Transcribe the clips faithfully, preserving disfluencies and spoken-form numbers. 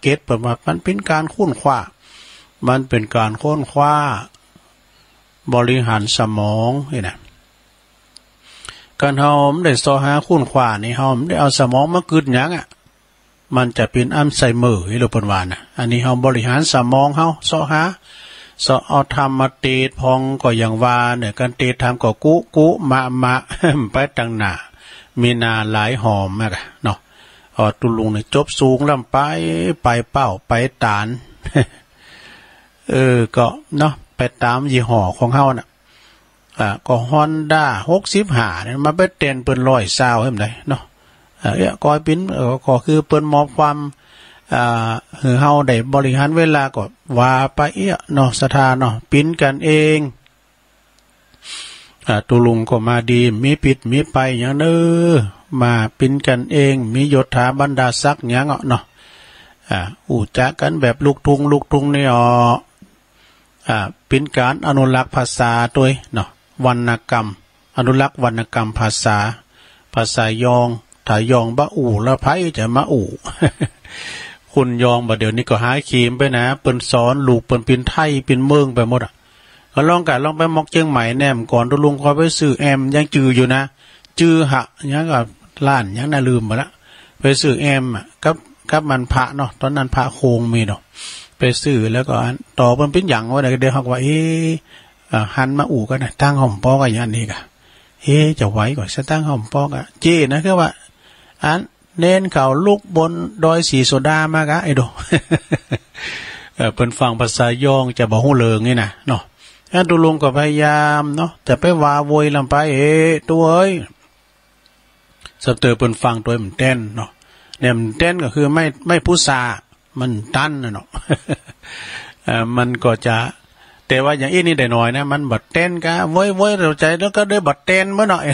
เก็ต เปิ้นว่ามันเป๋นก๋านค้นคว้า มันเป๋นก๋านค้นคว้า บริหารสมองนี่นะ คันเฮาบ่ได้เซาะหาค้นคว้านี่ เฮาบ่ได้เอาสมองมากึ๊ดหยังอะ มันจะเป๋นอัลไซเมอร์ อีหลูเปิ้นว่านะ อันนี้เฮาบริหารสมองเฮา เซาะหา เซาะเอาธรรมมาเตสน์พ่อง ก็อย่างว่าเนี่ย ก๋านเตสน์ธรรมก็กุกุมะมะ ไปตังหน้า มีหน้าหลายหอมอะเนาะ อ๋อ ตุ๊ลุงนี่จบสูงล้ำไป ไปเป้า ไปตาน เออ ก็เนาะ ไปต๋ามยี่ห้อของเฮาน่ะ อ่า ก็ฮอนด้า หกสิบห้า เนี่ย มาไปเต้นเปิ้น ร้อยซาว เห็นไดเนาะ อ่า เอ๊ะ ก้อยปิ้น เออ ก็คือเปิ้นมอบความ อ่า หื้อเฮาได้บริหารเวลา ก็ว่าไปเอี้ยเนาะ ศรัทธาเนาะ ปิ้นกั๋นเอง อ่า ตุ๊ลุงก็มาดี มีปิดมีไปหยังเน้อ มาปิ้นกั๋นเอง มียศถาบรรดาศักดิ์หยังอะเนาะ อ่า อู้จ๋ากั๋นแบบลูกทุ่ง ลูกทุ่งนี่อ๋อ อ่า เป๋นก๋านอนุรักษ์ภาษาตวยเนาะ วรรณกรรม อนุรักษ์วรรณกรรมภาษา ภาษายอง ถ้ายองบ่อู้แล้วใผจะมาอู้ คนยองบ่าเดี่ยวนี้ก็หายเข็มไปนะ เปิ้นสอนลูกเปิ้นเป๋นไทยเป๋นเมิงไปหมดอะ ก็ลองก่ะ ลองไปมอกเจียงใหม่แหม ก่อนตุ๊ลุงก็ไปซื้อแอม ยังจื้ออยู่นะ จื้อหะ หยังก็ร้านหยังนะ ลืมไปละ ไปซื้อแอมอะ กับ กับมันพระเนาะ ต๋อนนั้นพระโคงมีเนาะ ไปซื้อแล้วก็อัน ต่อเปิ้นเป๋นหยังวะ เดี๋ยวเฮาก็ว่า เอ๊ะ อ่า หันมาอู้กั๋นนะ ตังค์เฮาบ่ปอกั๋นอย่างนี้ก่ะ เอ๊ะ จะไหวก่อ สตางค์เฮาบ่ปอก่ะ เจ้นะ คือว่า อัน เณรเขาลุกบนดอยสีโสดามาก่ะ ไอ้โด เออ เปิ้นฟังภาษายองจะบ่ฮู้เรื่องนี่นะเนาะ อันตุ๊ลุงก็พยายามเนาะ จะไปว่าโวยลำไป เอ๊ะ ตุ๊เอ้ย สะเตอเปิ้นฟังตวยบ่แต้นเนาะ เนี่ยบ่แต้นก็คือไม้ ไม้พุทรา มันตันน่ะเนาะ เอ่อ มันก็จะ แต่ว่าอย่างอี้นี่ได้หน่อยนะ มันบ่แต้นก่ะ โวยโวยเต้าใจ๋ แล้วก็ได้บ่แต้นเมื่อหน่อย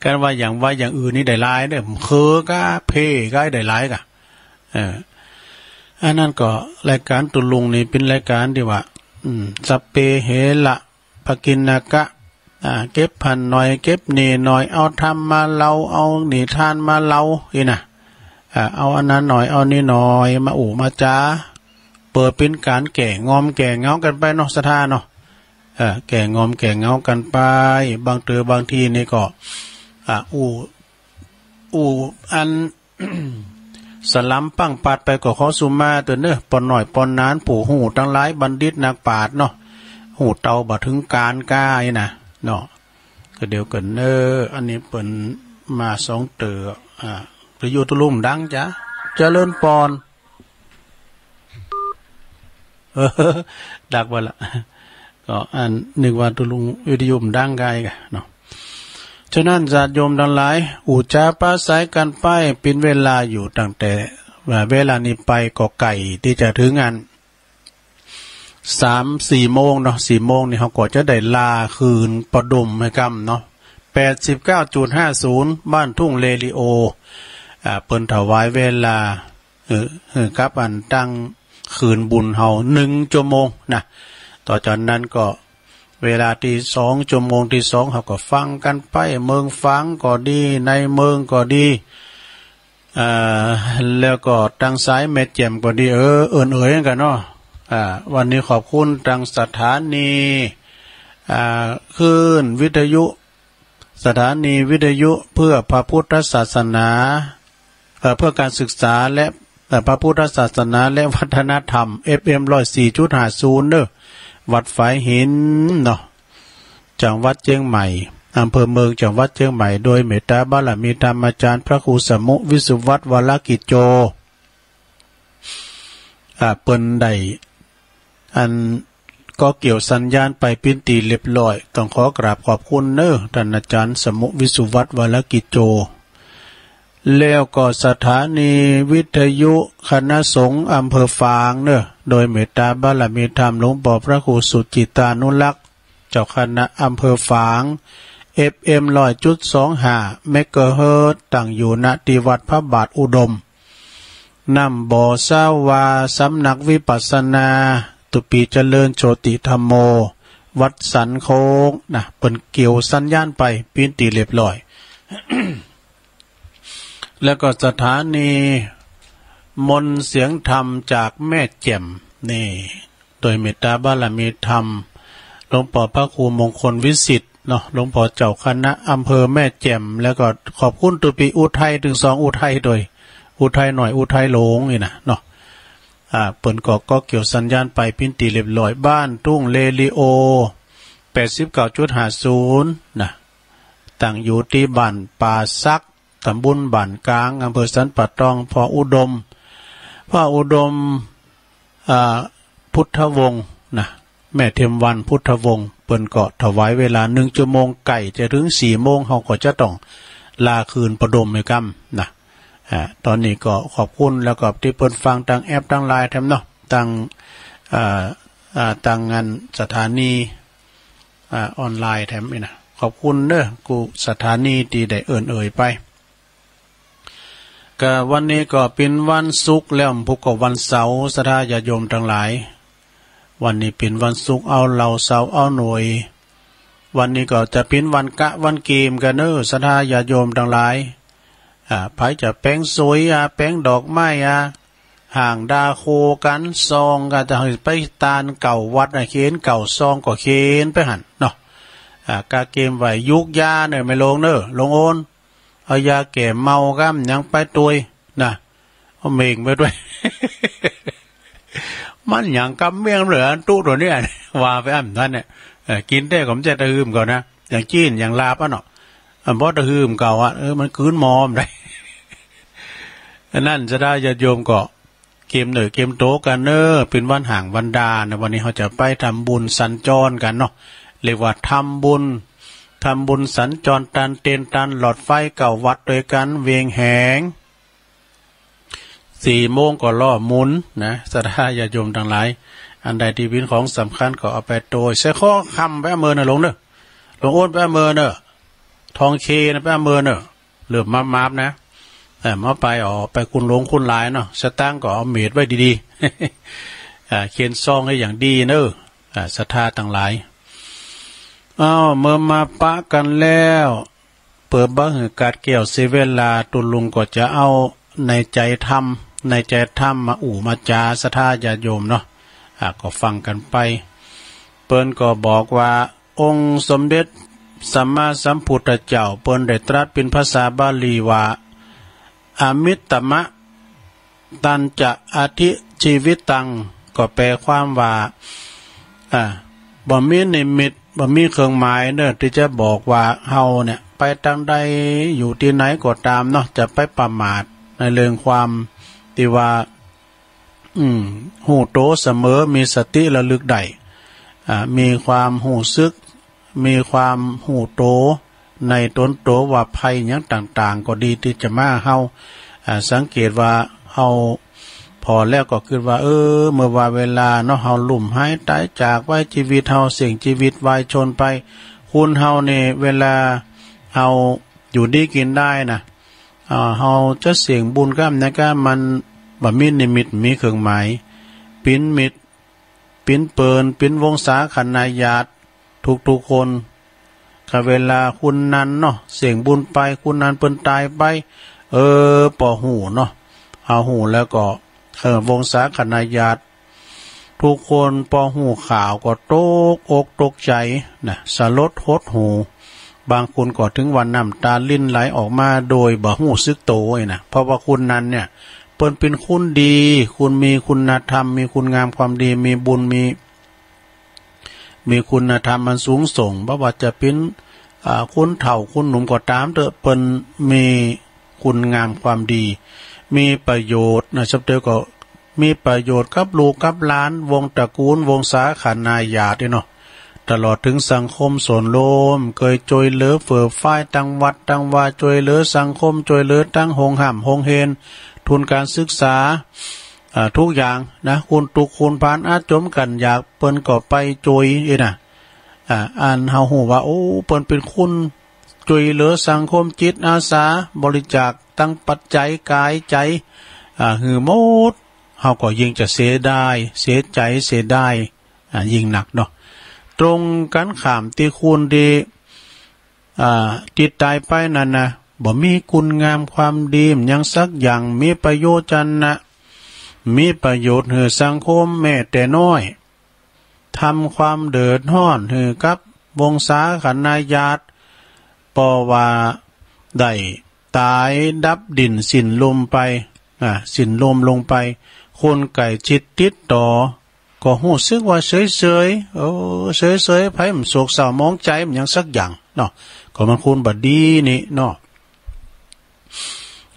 คันว่าอย่าง ว่าอย่างอื่นนี่ได้หลายเด้อ เคือก่ะ เพ่ก่ะ ได้หลายก่ะ เออ อันนั้นก็รายก๋านตุ๊ลุงนี่เป๋นรายก๋านตี้ว่า อืม สัพเพเหระ ปกิณณกะ อ่า เก็บผันหน่อย เก็บหนี้หน่อย เอาธรรมมาเล่า เอานิทานมาเล่า อี้นะ อ่า เอาอันนั้นหน่อย เอานี้หน่อย มาอู้มาจ๋า เปิดเป๋นก๋านแก้งอมแก้เหงากั๋นไปเนาะ ศรัทธาเนาะ เออ แก้งอมแก้เหงากั๋นไป บางเตื้อบางทีนี่ก็ อ่า อู้ อู้อัน สลัมปังปัดไปก็ขอสุมาเต๊อะเน้อ ป้อน้อยป้อหนาน ผู้ฮู้ตังหลาย บัณฑิตนักปราชญ์เนาะ ฮู้เต้าบ่เถิงก๋านก้าอี้นะ เนาะ ก็เดี๋ยวก่อนเน้อ อันนี้เปิ้นมาสองเตื้อ อ่า วิทยุตุ๊ลุงดังจ๊ะ เจริญปอน เออ ดักไปละ ก็อันนึกว่าตุ๊ลุงวิทยุมันดังไกลกะเนาะ ฉะนั้นญาติโยมตังหลาย อู้จ๋าปราศรัยกั๋นไป เป๋นเวลาอยู่ตั้งแต่ เวลานี้ไปก็ใก้ตี้จะเถิงอัน สามสี่โมงเนาะ สี่โมงนี่เฮาก็จะได้ลาคืนปะดมให้กำเนาะ แปดสิบเก้าจุดห้าศูนย์ บ้านทุ่งเรดิโอ อ่า เปิ้นถวายเวลา เออ เออ กับอันตั้งคืนบุญเฮาหนึ่งชั่วโมงนะ ต่อจากนั้นก็เวลาตี้สอง ชั่วโมงตี้สอง เฮาก็ฟังกั๋นไป เมืองฝางก็ดี ในเมืองก็ดี อ่า แล้วก็ตังสายแม่แจ่มก็ดี เออ เอิ้นเอ่ยกั๋นเนาะ อ่า วันนี้ขอบคุณตังสถานี อ่า คลื่นวิทยุ สถานีวิทยุเพื่อพระพุทธศาสนา เอ่อ เพื่อการศึกษาและ เอ่อ พระพุทธศาสนาและวัฒนธรรม เอฟเอ็ม ร้อยสี่จุดห้าศูนย์ เน้อ วัดฝายหินเนาะ จังหวัดเจียงใหม่ อำเภอเมือง จังหวัดเจียงใหม่ โดยเมตตาบารมีธรรมอาจารย์พระครูสมุวิสุวัฒน์ วรกิจโจ อ่า เปิ้นได้ อัน ก็เกี่ยวสัญญาณไปเป๋นตี้เรียบร้อย ต้องขอกราบขอบคุณเน้อ ต้านอาจารย์สมุวิสุวัฒน์ วรกิจโจ แล้วก็สถานีวิทยุคณะสงฆ์อำเภอฝางเน้อ โดยเมตตาบารมีธรรมหลวงป้อพระครูสุจิตตานุรักษ์ เจ้าคณะอำเภอฝาง เอฟเอ็ม ร้อยจุดสองห้า เมกะเฮิรตซ์ ตั้งอยู่ ณ ตี้วัดพระบาทอุดม น้ำบ่อสาวา สำนักวิปัสสนา ตุปีเจริญโชติธัมโม วัดสันโค้งนะ เปิ้นเกี่ยวสัญญาณไปเป๋นตี้เรียบร้อย แล้วก็สถานี มนต์เสียงธรรมจากแม่แจ่ม นี่ โดยเมตตาบารมีธรรม หลวงป้อพระครูมงคลวิสิทธิ์เนาะ หลวงป้อเจ้าคณะอำเภอแม่แจ่ม แล้วก็ขอบคุณตุ๊ปี้อุทัย ตึงสองอุทัย โดยอุทัยน้อยอุทัยหลวงนี่นะเนาะ อ่า เปิ้นก็ ก็เกี่ยวสัญญาณไปเป๋นตี้เรียบร้อย บ้านทุ่งเรดิโอ แปดสิบเก้าจุดห้าศูนย์ นะ ตั้งอยู่ตี้บ้านป่าสัก ตำบลบ้านกลาง อำเภอสันป่าตอง พ่ออุดม พ่ออุดม อ่า พุทธวงศ์นะ แม่เทมวันพุทธวงศ์ เปิ้นก็ถวายเวลาหนึ่งชั่วโมง ใก้จะเถิงสี่โมง เฮาก็จะต้องลาคืนปะดมไปกำนะ อ่า ตอนนี้ก็ขอบคุณ แล้วก็ตี้เปิ้นฟังตางแอปตางไลน์แถมเนาะ ตาง อ่า อ่า ตางอันสถานี อ่า ออนไลน์แถมนี่นะ ขอบคุณเน้อ กู้สถานีตี้ได้เอิ้นเอ่ยไป ก็วันนี้ก็เป๋นวันศุกร์แล้ว พุ้นก็วันเสาร์ ศรัทธาญาติโยมตังหลาย วันนี้เป๋นวันศุกร์ เอาเหล้าเสาร์เอาหน่วย วันนี้ก็จะเป๋นวันกะวันเกมกั๋นเน้อ ศรัทธาญาติโยมตังหลาย อ่า ใผจะแป๋งสวยอ่ะ แป๋งดอกไม้อ่ะ ห้างดาโคกั๋น ซองก็จะหื้อไปตานเก่าวัดน่ะ เขียนเก่าซองก็เขียนไปหั้นเนาะ อ่า กะเกมไหว้ยูกยาเน้อ แม่โรงเน้อ โรงโอน เอายาแก้เมาก้ำยังไปตวยนะ เอาเม่งไปตวย มันหยังกำเมี่ยงเหลืออันตุ๊ตัวเนี้ย ว่าไปอั้นตันเนี่ย เออ กิ๋นแต๊ก็บ่ใจ้ตะหืมเก่านะ อย่างจี้นอย่างลาบอะเนาะ อันบ่ตะหืมเก่าอะ เออ มันกืนหมอมได้ อันนั้นศรัทธาญาติโยมก็ เกมเน้อเกมโตกั๋นเน้อ เป๋นวันห้างวันดานะ วันนี้เฮาจะไปทำบุญสัญจรกั๋นเนาะ เรียกว่าทำบุญ ทำบุญสัญจรตานเตียนตานหลอดไฟเก้าวัดตวยกั๋น เวียงแหง สี่โมงก็ล้อหมุนนะ ศรัทธาญาติโยมตังหลาย อันใดตี้เป๋นของสำคัญก็เอาไปตวย สร้อยคอคำไปอำเภอเน้อโรงเน้อ โรงโอนไปอำเภอเน้อ ทองเคนะไปอำเภอเน้อ เริ่มมาบๆ นะ เออ มาไป อ๋อ ไปคุณหลวงคุณหลายเนาะ สตางค์ก็เอาเมตไว้ดีๆ อ่า เขียนซองหื้ออย่างดีเน้อ อ่า ศรัทธาตังหลาย อ้าว เมื่อมาปะกั๋นแล้ว เปื้อบ่หื้อกัดแก้วเสียเวลา ตุ๊ลุงก็จะเอาในใจ๋ธรรม ในใจ๋ธรรมมาอู้มาจ๋า ศรัทธาญาติโยมเนาะ อ่า ก็ฟังกั๋นไป เปิ้นก็บอกว่า องค์สมเด็จสัมมาสัมพุทธเจ้า เปิ้นได้ตรัสเป๋นภาษาบาลีว่า อมิตตมะ ตัญจะอธิชีวิตัง ก็แปลความว่า อ่า บ่มีนิมิต บ่มีเครื่องหมายเน้อ ตี้จะบอกว่าเฮาเนี่ย ไปตางใด อยู่ตี้ไหนก็ต๋ามเนาะ จะไปประมาทในเรื่องความตี้ว่า อืม ฮู้โตเสมอ มีสติระลึกได้ อ่า มีความฮู้สึก มีความฮู้โตในตนโตว่าภัยหยังต่างๆ ก็ดีตี้จะมาเฮา อ่า สังเกตว่าเฮาผ่อแล้วก็กึ๊ดว่า เออ เมื่อว่าเวลาเนาะ เฮาลุ่มหายต๋ายจากไป จีวิตเฮาเสี่ยงจีวิตวายชนไป คนเฮานี่เวลาเฮาอยู่ดีกิ๋นดายนะ อ่า เฮาจะเสี่ยงบุญก้ำนะก้ำ มันบ่มีนิมิต มีเครื่องหมาย เป๋นมิตร เป๋นเปิ้น เป๋นวงศาคณาญาติ ทุกๆ คน ก็เวลาคนนั้นเนาะ เสี่ยงบุญไป คนนั้นเปิ้นต๋ายไป เออ ปอฮู้เนาะ เฮาฮู้แล้วก็ เออ วงศาคณาญาติ ทุกคนปอฮู้ข่าวก็ตกอกตกใจ๋นะ สลดหดหู่ บางคนก็เถิงว่าน้ำต๋ารินไหลออกมาโดยบ่ฮู้สึกโตนี่นะ เพราะว่าคนนั้นเนี่ย เปิ้นเป๋นคนดี คนมีคุณธรรม มีคุณงามความดี มีบุญ มี มีคุณธรรมอันสูงส่ง บ่ว่าจะเป๋น อ่า คนเฒ่าคนหนุ่มก็ต๋ามเต๊อะ เปิ้นมีคุณงามความดี มีประโยชน์นะ สับเตอก็มีประโยชน์กับลูกกับหลาน วงตระกูล วงศาคณาญาตินี่เนาะ ตลอดเถิงสังคมส่วนรวม เกยจ้วยเหลือเฟื่อฟ้ายตางวัดตางวา จ้วยเหลือสังคม จ้วยเหลือตางโฮงห้ำโฮงเฮียน ทุนก๋านศึกษา อ่า ทุกอย่างนะ คนตุ๊กข์คนพานอาจจ๋มกั๋นอยาก เปิ้นก็ไปจ้วยเองนะ อ่า อันเฮาฮู้ว่า โอ้ เปิ้นเป๋นคนจ้วยเหลือสังคม จิตอาสา บริจาคตังปัจจัยก๋ายใจ๋ อ่า หื้อหมด เฮาก็ยิ่งจะเสียดาย เสียใจ๋ เสียดาย อ่า ยิ่งนักเนาะ ตรงกั๋นข้ามตี้คนตี้ อ่า ตี้ต๋ายไปนั้นนะ บ่มีคุณงามความดีหยังสักอย่าง มีประโยชน์จะนะ มีประโยชน์หื้อสังคมแม้แต่น้อย ทำความเดือดฮ้อนหื้อกับวงศาคณาญาติ เพราะว่าได้ต๋ายดับดิ้นสิ้นลมไป อ่า สิ้นลมลงไป คนใกล้ชิดติดต่อ ก็ฮู้สึกว่าเสยๆ เออ เสยๆ ใผบ่โศกเศร้าหมองใจ๋มันหยังสักอย่างเนาะ ก็มันคนบ่ดีนี่เนาะ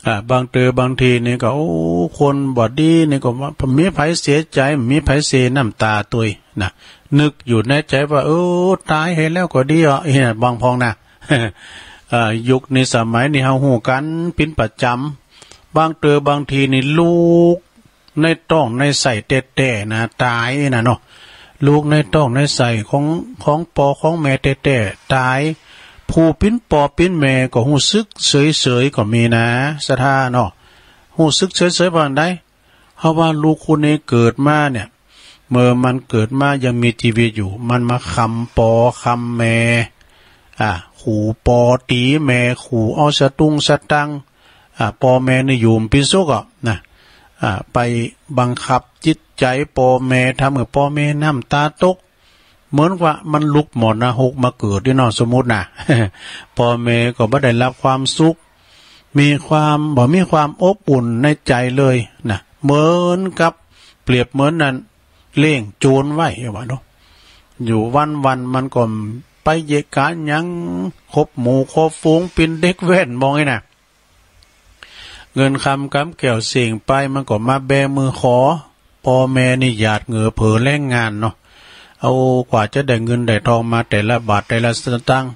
อ่า บางเต๋อบางทีนี่ก็ โอ้ คนบ่ดีนี่ก็ว่า บ่มีใผเสียใจ๋ บ่มีใผเสียน้ำตาตวยนะ นึกอยู่ในใจ๋ว่า เออ ต๋ายเหียแล้วก็ดีอ่ะ เหีย บางพ่องนะ อ่า ยุคนี้สมัยนี้เฮาฮู้กั๋นเป๋นประจ๋ำ บางเต๋อบางทีนี่ลูก ในต๊องในไส้แต๊ๆ นะ ต๋ายนะเนาะ ลูกในต๊องในไส้ของ ของป้อของแม่แต๊ๆ ต๋าย ผู้เป๋นป้อเป๋นแม่ก็ฮู้สึกเสยๆ ก็มีนะ ศรัทธาเนาะ ฮู้สึกเสยๆ ว่าอันใด เฮาว่าลูกคนนี้เกิดมาเนี่ย เมื่อมันเกิดมายังมีจีวิตอยู่ มันมาคำป้อคำแม่ อ่า ขู่ป้อตี๋แม่ ขู่เอาสตุ้งสตางค์ อ่า ป้อแม่นี่อยู่บ่เป๋นสุขอ่ะนะ อ่า ไปบังคับจิตใจ๋ป้อแม่ ทำหื้อป้อแม่น้ำตาตก เหมือนว่ามันลุกหม้อนรกมาเกิดนี่เนาะ สมมุตินะ ป้อแม่ก็บ่ได้รับความสุข มีความ บ่มีความอบอุ่นในใจ๋เลยนะ เหมือนกับ เปรียบเหมือนนั่น เลี้ยงโจรไว้ว่าเนาะ อยู่วันๆ มันก็ไปเยียะก๋านหยัง คบหมู่คบฝูง เป๋นเด็กแว่นบ่าอี้นะ เงินคำกำแก้วเส้งไป มันก็มาแบมือขอ ป้อแม่นี่หยาดเหงื่อเผื่อแรงงานเนาะ เอากว่าจะได้เงินได้ทองมาแต่ละบาทแต่ละสตางค์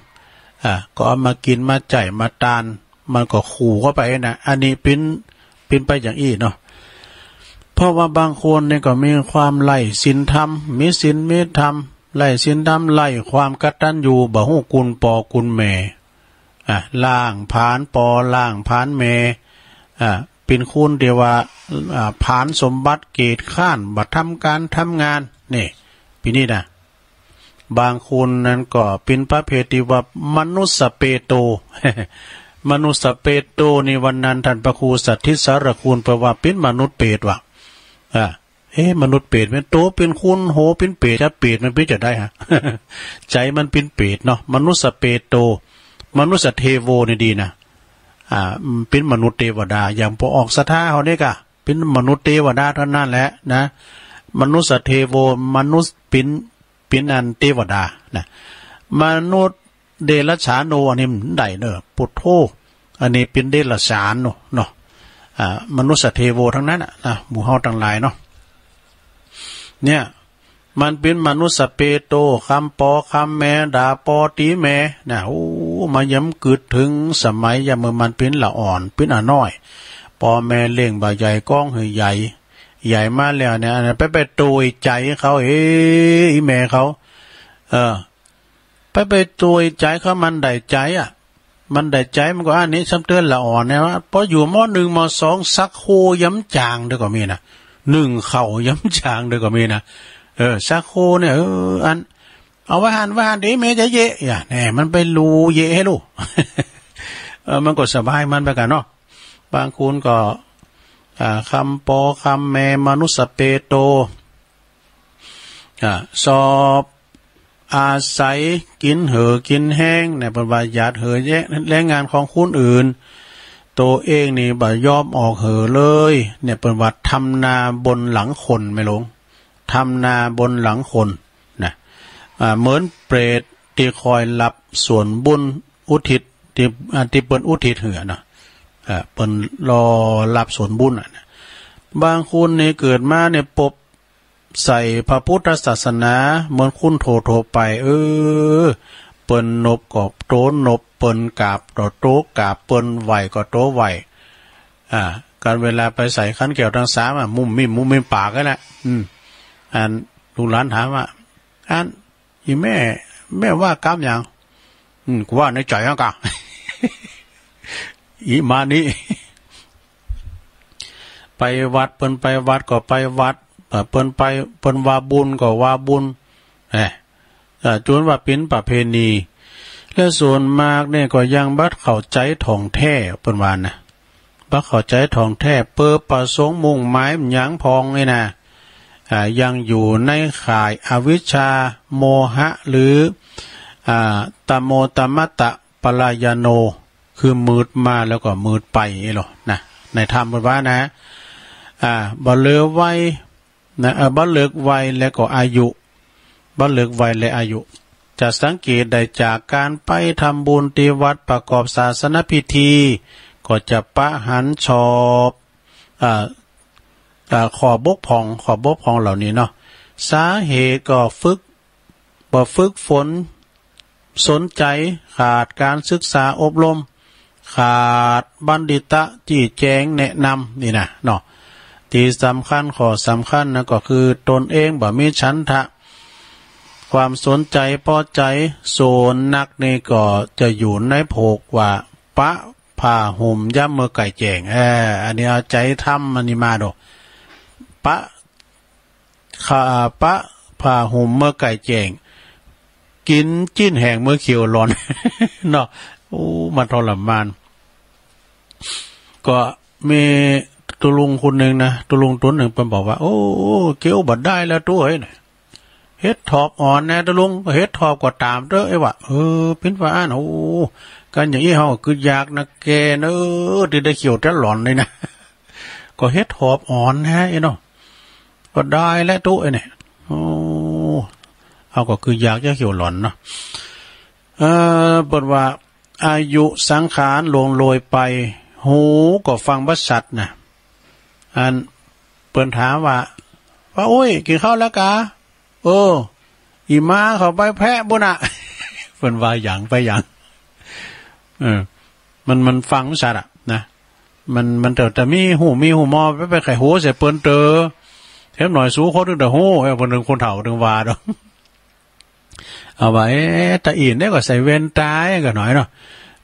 อ่า ก็เอามากิ๋นมาใจ๊มาตาน มันก็ขู่เข้าไปนะ อันนี้เป๋น เป๋นไปอย่างอี้เนาะ เพราะว่าบางคนนี่ก็มีความไร้ศีลธรรม มีศีลมีธรรม ไร้ศีลธรรม ไร้ความกตัญญู บ่ฮู้คุณป้อคุณแม่ อ่ะ ล้างผลาญป้อ ล้างผลาญแม่ อ่ะ เป๋นคนตี้ว่า อ่ะ ผลาญสมบัติเกียจคร้าน บ่ทำก๋านทำงาน นี่ เป๋นอี้นะ บางคนนั้นก็เป๋นประเภทตี้ว่ามนุสสเปโต มนุสสเปโตนี่วันนั้นต้านพระครูสัตย์ทิศสารคุณเปิ้นว่าเป๋นมนุษย์เปรตว่ะ อ่ะ เอ๊ะ มนุษย์เปรตมันโตเป๋นคน โหเป๋นเปรต จะเปรตมันเป๋นจะใดฮะ ใจ๋มันเป๋นเปรตเนาะ มนุสสเปโต มนุสสเทโวนี่ดีนะ อ่า เป๋นมนุษย์เตวดา อย่างป้อออกศรัทธาเฮานี่ก่ะ เป๋นมนุษย์เตวดาเต้านั้นแหละนะ มนุสสเทโว มนุษย์เป๋น เป๋นอันเตวดานะ มนุษย์เดรัจฉาโน อันนี้บ่ได้เน่อ ปุถโธ อันนี้เป๋นเดรัจฉานโนเนาะ อ่า มนุสสเทโวตังนั้นน่ะนะ หมู่เฮาตังหลายเนาะ เนี่ย มันเป๋นมนุสสเปโต คำป้อคำแม่ ด่าป้อตี๋แม่นะ โอ้ มันยังบ่กึ๊ดเถิงสมัยยามเมื่อมันเป๋นละอ่อน เป๋นอะน้อย ป้อแม่เลี้ยงบ่าใหญ่ ก้องหื้อใหญ่ ใหญ่มาแล้วเนี่ย อันนั้นไป ไปโตยใจ๋เขา เอ๊ะ อี่แม่เขา เออ ไป ไปโตยใจ๋เขา มันได้ใจ๋อะ มันได้ใจ๋ มันก็อันนี้ซ้ำเตื้อละอ่อนเนี่ยว่า ป้ออยู่ ม.หนึ่ง ม.สอง ซักโครยังบ่จ๋างเตื้อก็มีนะ นึ่งข้าวยังบ่จ๋างเตื้อก็มีนะ เออ ซักโครเนี่ย เออ อัน เอาไว้หั้น ไว้หั้น เดี๋ยวแม่จะเยียะ อย่า แน่ มันไปลู่เยียะหื้อลูก เออ มันก็สบายมันไปก่ะเนาะ บางคนก็ อ่า คำป้อคำแม่ มนุสสเปโต อ่า สอบอาศัย กิ๋นเหือกิ๋นแฮงเนี่ย เปิ้นว่าหยาดเหยื่อแรงงานของคนอื่น โตเองนี่บ่ยอมออกเหือเลยเนี่ย เปิ้นว่าทำนาบนหลังคน แม่หลวง ทำนาบนหลังคนนะ อ่า เหมือนเปรตตี้คอยฮับส่วนบุญอุทิศตี้ อ่า ตี้เปิ้นอุทิศหื้อเนาะ อ่า เปิ้นรอฮับส่วนบุญอะนะ บางคนนี่เกิดมาเนี่ยปบใส่พระพุทธศาสนาเหมือนคนทั่วๆ ไป เออ เปิ้นนบก็โตนบ เปิ้นกราบก็โตกราบ เปิ้นไหว้ก็โตไหว้ อ่า ก๋านเวลาไปใส่ขันแก้วตังสามอะ มุ่มมิ่ม มุ่มมิ่มปากนั่นแหละ อืม อันลูกหลานถามว่า อัน อี่แม่ แม่ว่ากำหยัง อืม กูว่าในใจ๋อะก่ะ อี่มานี่ ไปวัด เปิ้นไปวัดก็ไปวัด เอ่อ เปิ้นไป เปิ้นว่าบุญก็ว่าบุญ แหม เอ่อ จ๋นว่าเป๋นประเพณี และส่วนมากเนี่ยก็ยังบ่เข้าใจ๋ถ่องแท้ เปิ้นว่านะ เข้าใจ๋ถ่องแท้ เป๋อประสงค์มุ่งหมายหยังพ่องนี่นะ อ่า ยังอยู่ในข่ายอวิชชา โมหะ หรือ อ่า ตะโมตะมัตตะปะลายาโน คือมืดมาแล้วก็มืดไปเอ้ยเหรอนะ ในธรรมเปิ้นว่านะ อ่า บ่เหลือวัย นะ เอ่อ บ่เลือกวัยและก็อายุ บ่เลือกวัยและอายุ จะสังเกตได้จากก๋านไปทำบุญตี้วัดประกอบศาสนพิธี ก็จะปะหันชอบ อ่า อ่า ข้อบกพร่อง ข้อบกพร่องเหล่านี้เนาะ สาเหตุก็ฝึก บ่ฝึกฝน สนใจ๋ ขาดก๋านศึกษาอบรม ขาดบัณฑิตะจี้แจ๋งแนะนำนี่นะเนาะ ตี้สำคัญ ข้อสำคัญนะก็คือตนเองบ่มีฉันทะ ความสนใจ๋ปอใจ๋ ส่วนนักนี่ก็จะอยู่ในโผกว่าปะผ้าห่มยามเมื่อใก้แจ้ง เออ อันนี้เอาใจ๋ธรรมอันนี้มาดู ปะ ข้า ปะผ้าห่มเมื่อใก้แจ้ง กิ๋นจิ๊นแห้งเมื่อเขียวหล่อน เนาะ โอ้ มันทรมาน ก็มีตุ๊ลุงคนนึ่งนะ ตุ๊ลุงต๋นนึ่งเปิ้นบอกว่า โอ้ เกียวบ่ได้แล้วตุ๊เอ้ย เห็ดถอบอ่อนแน่ตุ๊ลุง เห็ดถอบก็ต๋ามเต๊อะ เอ้ยว่า เออ เป๋นว่าอั้น โอ้ กั๋นอย่างอี้เฮาก็กึ๊ดอยากนักแก่เนอะ ตี้ได้เขียวแต่หล่อนเลยนะ ก็เห็ดถอบอ่อนแน่เนาะ ก็ได้แล้วตุ๊เอ้ยเนี่ย โอ้ เฮาก็กึ๊ดอยากจะเขียวหล่อนเนาะ เออ เปิ้นว่า อายุสังขารล่วงโรยไป หูก็ฟังบ่สัดนะ อัน เปิ้นถามว่า ป้าอุ้ย กิ๋นข้าวแล้วกา เออ อี่มาเขาไปแพะบุ้นน่ะ เปิ้นว่าหยังไปหยัง เออ มัน มันฟังบ่สัดอะนะ มัน มันเต๋อ แต่มีหู มีหูหมอ ไป ไปไขหูใส่เปิ้นเต๋อ แถมหน่อยสูเขาตึงได้ฮู้ เออ เปิ้นเถิงคนเฒ่าตึงว่าเนาะ เอาว่า เอ๊ะ ตะอี้เนี่ยก็ใส่แว่นต๋าก็หน่อยเนาะ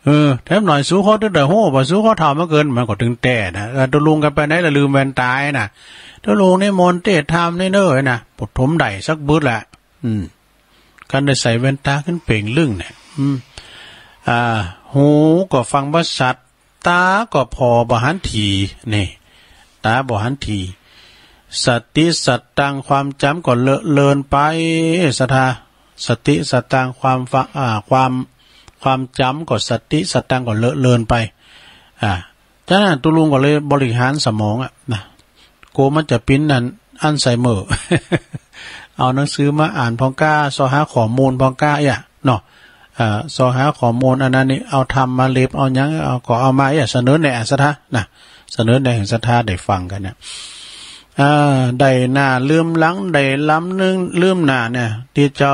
เออ แถมหน่อยสูเขาตึงได้ฮู้ บ่สูเขาเฒ่ามาเกิน มันก็ตึงแต๊นะ เออ ตุ๊ลุงกั๋นไปไหนละลืมแว่นต๋านะ ตุ๊ลุงนิมนต์เตศน์ธรรมนี่เน้อนะ ปฐมได้สักบึดละ อืม กั๋นได้ใส่แว่นต๋าขึ้นเป่งลึ่งเนี่ย อืม อ่า หูก็ฟังบ่สัด ต๋าก็ผ่อบ่หันถี่ นี่ ต๋าบ่หันถี่ สติสตังค์ ความจ๋ำก็เลอะเลือนไป ศรัทธา สติสตังค์ ความฟัง อ่า ความ ความจ๋ำก็ สติสตังค์ก็เลอะเลือนไป อ่า ฉะนั้นตุ๊ลุงก็เลยบริหารสมองอะนะ กั๋วมันจะเป๋นอัน อัลไซเมอร์ เอาหนังสือมาอ่านพ่องก้า ซอหาข้อมูลพ่องก้าเอี้ยเนาะ เอ่อ ซอหาข้อมูลอันนั้นนี่ เอาธรรมมาเล็บ เอาหยัง เอา ก็เอามาเอี้ย เสนอแนะศรัทธานะ เสนอแนะหื้อศรัทธาได้ฟังกั๋นเนี่ย อ่า ได้หน้าลืมหลัง ได้ลำนึ่งลืมหน้าเนี่ย ตี้เจ้า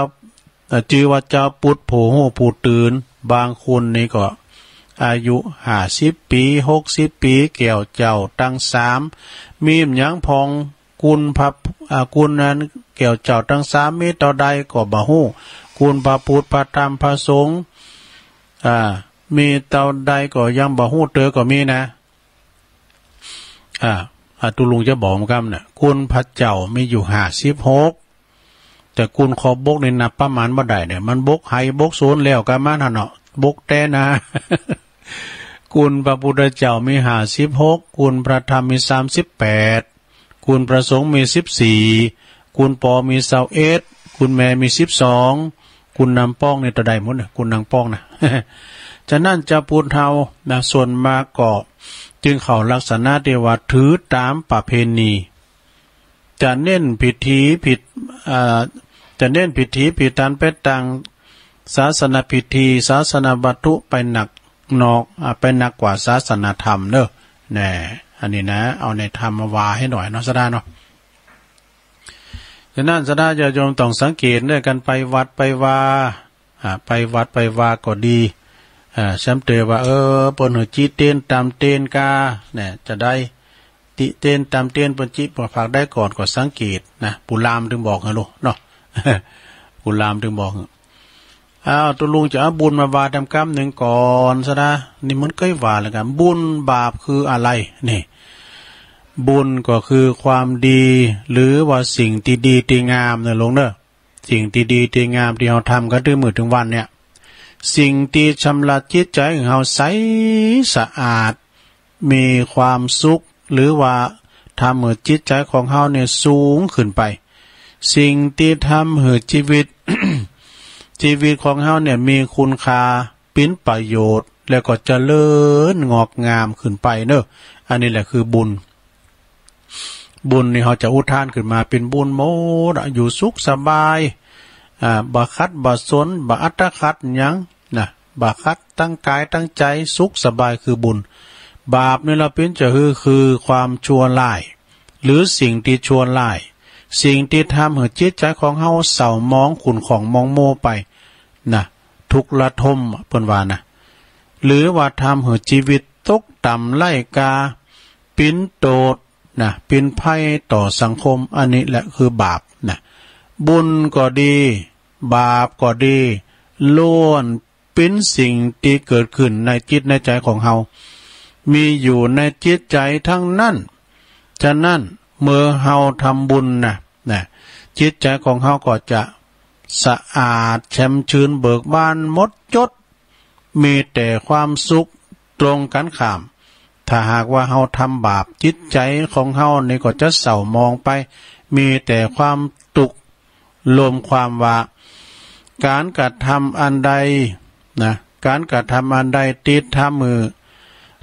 เอ่อ จื้อว่าเจ้าปุดผู้ฮู้ผู้ตื่น บางคนนี่ก็อายุห้าสิบปี๋ หกสิบปี๋ แก้วเจ้าตังสาม มีหยังพ่อง กุณพระ อ่า กุณอันแก้วเจ้าตังสามมีเต้าใดก็บ่ฮู้ กุณพระพุทธ พระธรรม พระสงฆ์ อ่า มีเต้าใดก็ยังบ่ฮู้เตื้อก็มีนะ อ่า อ่า ตุ๊ลุงจะบอกกำเนี่ย กุณพระเจ้ามีอยู่ห้าสิบหก แต่กุณขอบกนี่นับประมาณบ่ได้เนี่ย มันบกไฮ่บกสวนแล้วกำมันหั้นเนาะ บกแต๊นา กุณพระพุทธเจ้ามีห้าสิบหก กุณพระธรรมมีสามสิบแปด กุณพระสงฆ์มีสิบสี่ กุณปอมีซาวเอ็ด กุณแม่มีสิบสอง กุณนางป้องนี่เต้าใดหมดเนี่ย กุณนางป้องนะ ฉะนั้นเจ้าปุ้นเฮานะ ส่วนมากก็จึงเข้าลักษณะตี้ว่าถือต๋ามประเพณี จะเน้นพิธีผิด อ่า จะเน้นพิธีผิดตันไปตางศาสนพิธี ศาสนวัตถุไปนักนอก อ่า ไปนักกว่าศาสนธรรมเนาะ แน่ อันนี้นะ เอาในธรรมมาว่าหื้อหน่อยเนาะ ศรัทธาเนาะ ฉะนั้นศรัทธาญาติโยมต้องสังเกตเน่อ กั๋นไปวัดไปวา อ่า ไปวัดไปวาก็ดี อ่า แซมเตอว่า เออ เปิ้นหื้อจิเตนตำเตนกา เนี่ย จะได้ ติเตนตำเตน เปิ้นจิเปิ้นผลักได้ก่อนก็สังเกตนะ ปู่ลามตึงบอกหื้อลูกเนาะ ปู่ลามตึงบอกหื้อ อ้าว ตุ๊ลุงจะเอาบุญมาว่าต๋ามกำนึ่งก่อนศรัทธา นี่มันเกยว่าแล้วกั๋น บุญบาปคืออะไร นี่ บุญก็คือความดี หรือว่าสิ่งตี้ดีตี้งามเน่อลูกเนาะ สิ่งตี้ดีตี้งามตี้เฮาทำกั๋นตึงมื้อตึงวันเนี่ย สิ่งตี้ชำระจิตใจ๋ของเฮาใสสะอาด มีความสุข หรือว่าทำหื้อจิตใจ๋ของเฮาเนี่ยสูงขึ้นไป สิ่งตี้ทำหื้อจีวิต จีวิตของเฮาเนี่ยมีคุณค่า เป๋นประโยชน์ แล้วก็เจริญงอกงามขึ้นไปเนาะ อันนี้แหละคือบุญ บุญนี่เฮาจะอุทานขึ้นมาเป๋นบุญหมดอะ อยู่สุขสบาย อ่า บ่ขัดบ่สน บ่อัตคัดหยังนะ บ่ขัดตังก๋ายตังใจ๋ สุขสบายคือบุญ บาปนี่ละเป๋นจะหื้อ คือความชั่วร้าย หรือสิ่งตี้ชั่วร้าย สิ่งตี้ทำหื้อจิตใจ๋ของเฮาเศร้าหมองขุ่นข้องหมองมัวไปนะ ทุกข์ระทมอะ เปิ้นว่านะ หรือว่าทำหื้อจีวิตตกต่ำไร้ค่า เป๋นโต้ษนะ เป๋นภัยต่อสังคม อันนี้แหละคือบาปนะ บุญก็ดี บาปก็ดี ล้วนเป๋นสิ่งตี้เกิดขึ้นในจิตในใจ๋ของเฮา มีอยู่ในจิตใจ๋ตังนั้น ฉะนั้นเมื่อเฮาทำบุญนะ นะ จิตใจ๋ของเฮาก็จะสะอาดแจ่มจื้นเบิกบานหมดจด มีแต่ความสุข ตรงกั๋นข้าม ถ้าหากว่าเฮาทำบาป จิตใจ๋ของเฮานี่ก็จะเศร้าหมองไป มีแต่ความตุ๊กข์ รวมความว่า ก๋านกระทำอันใดนะ ก๋านกระทำอันใดตี้ทำหื้อ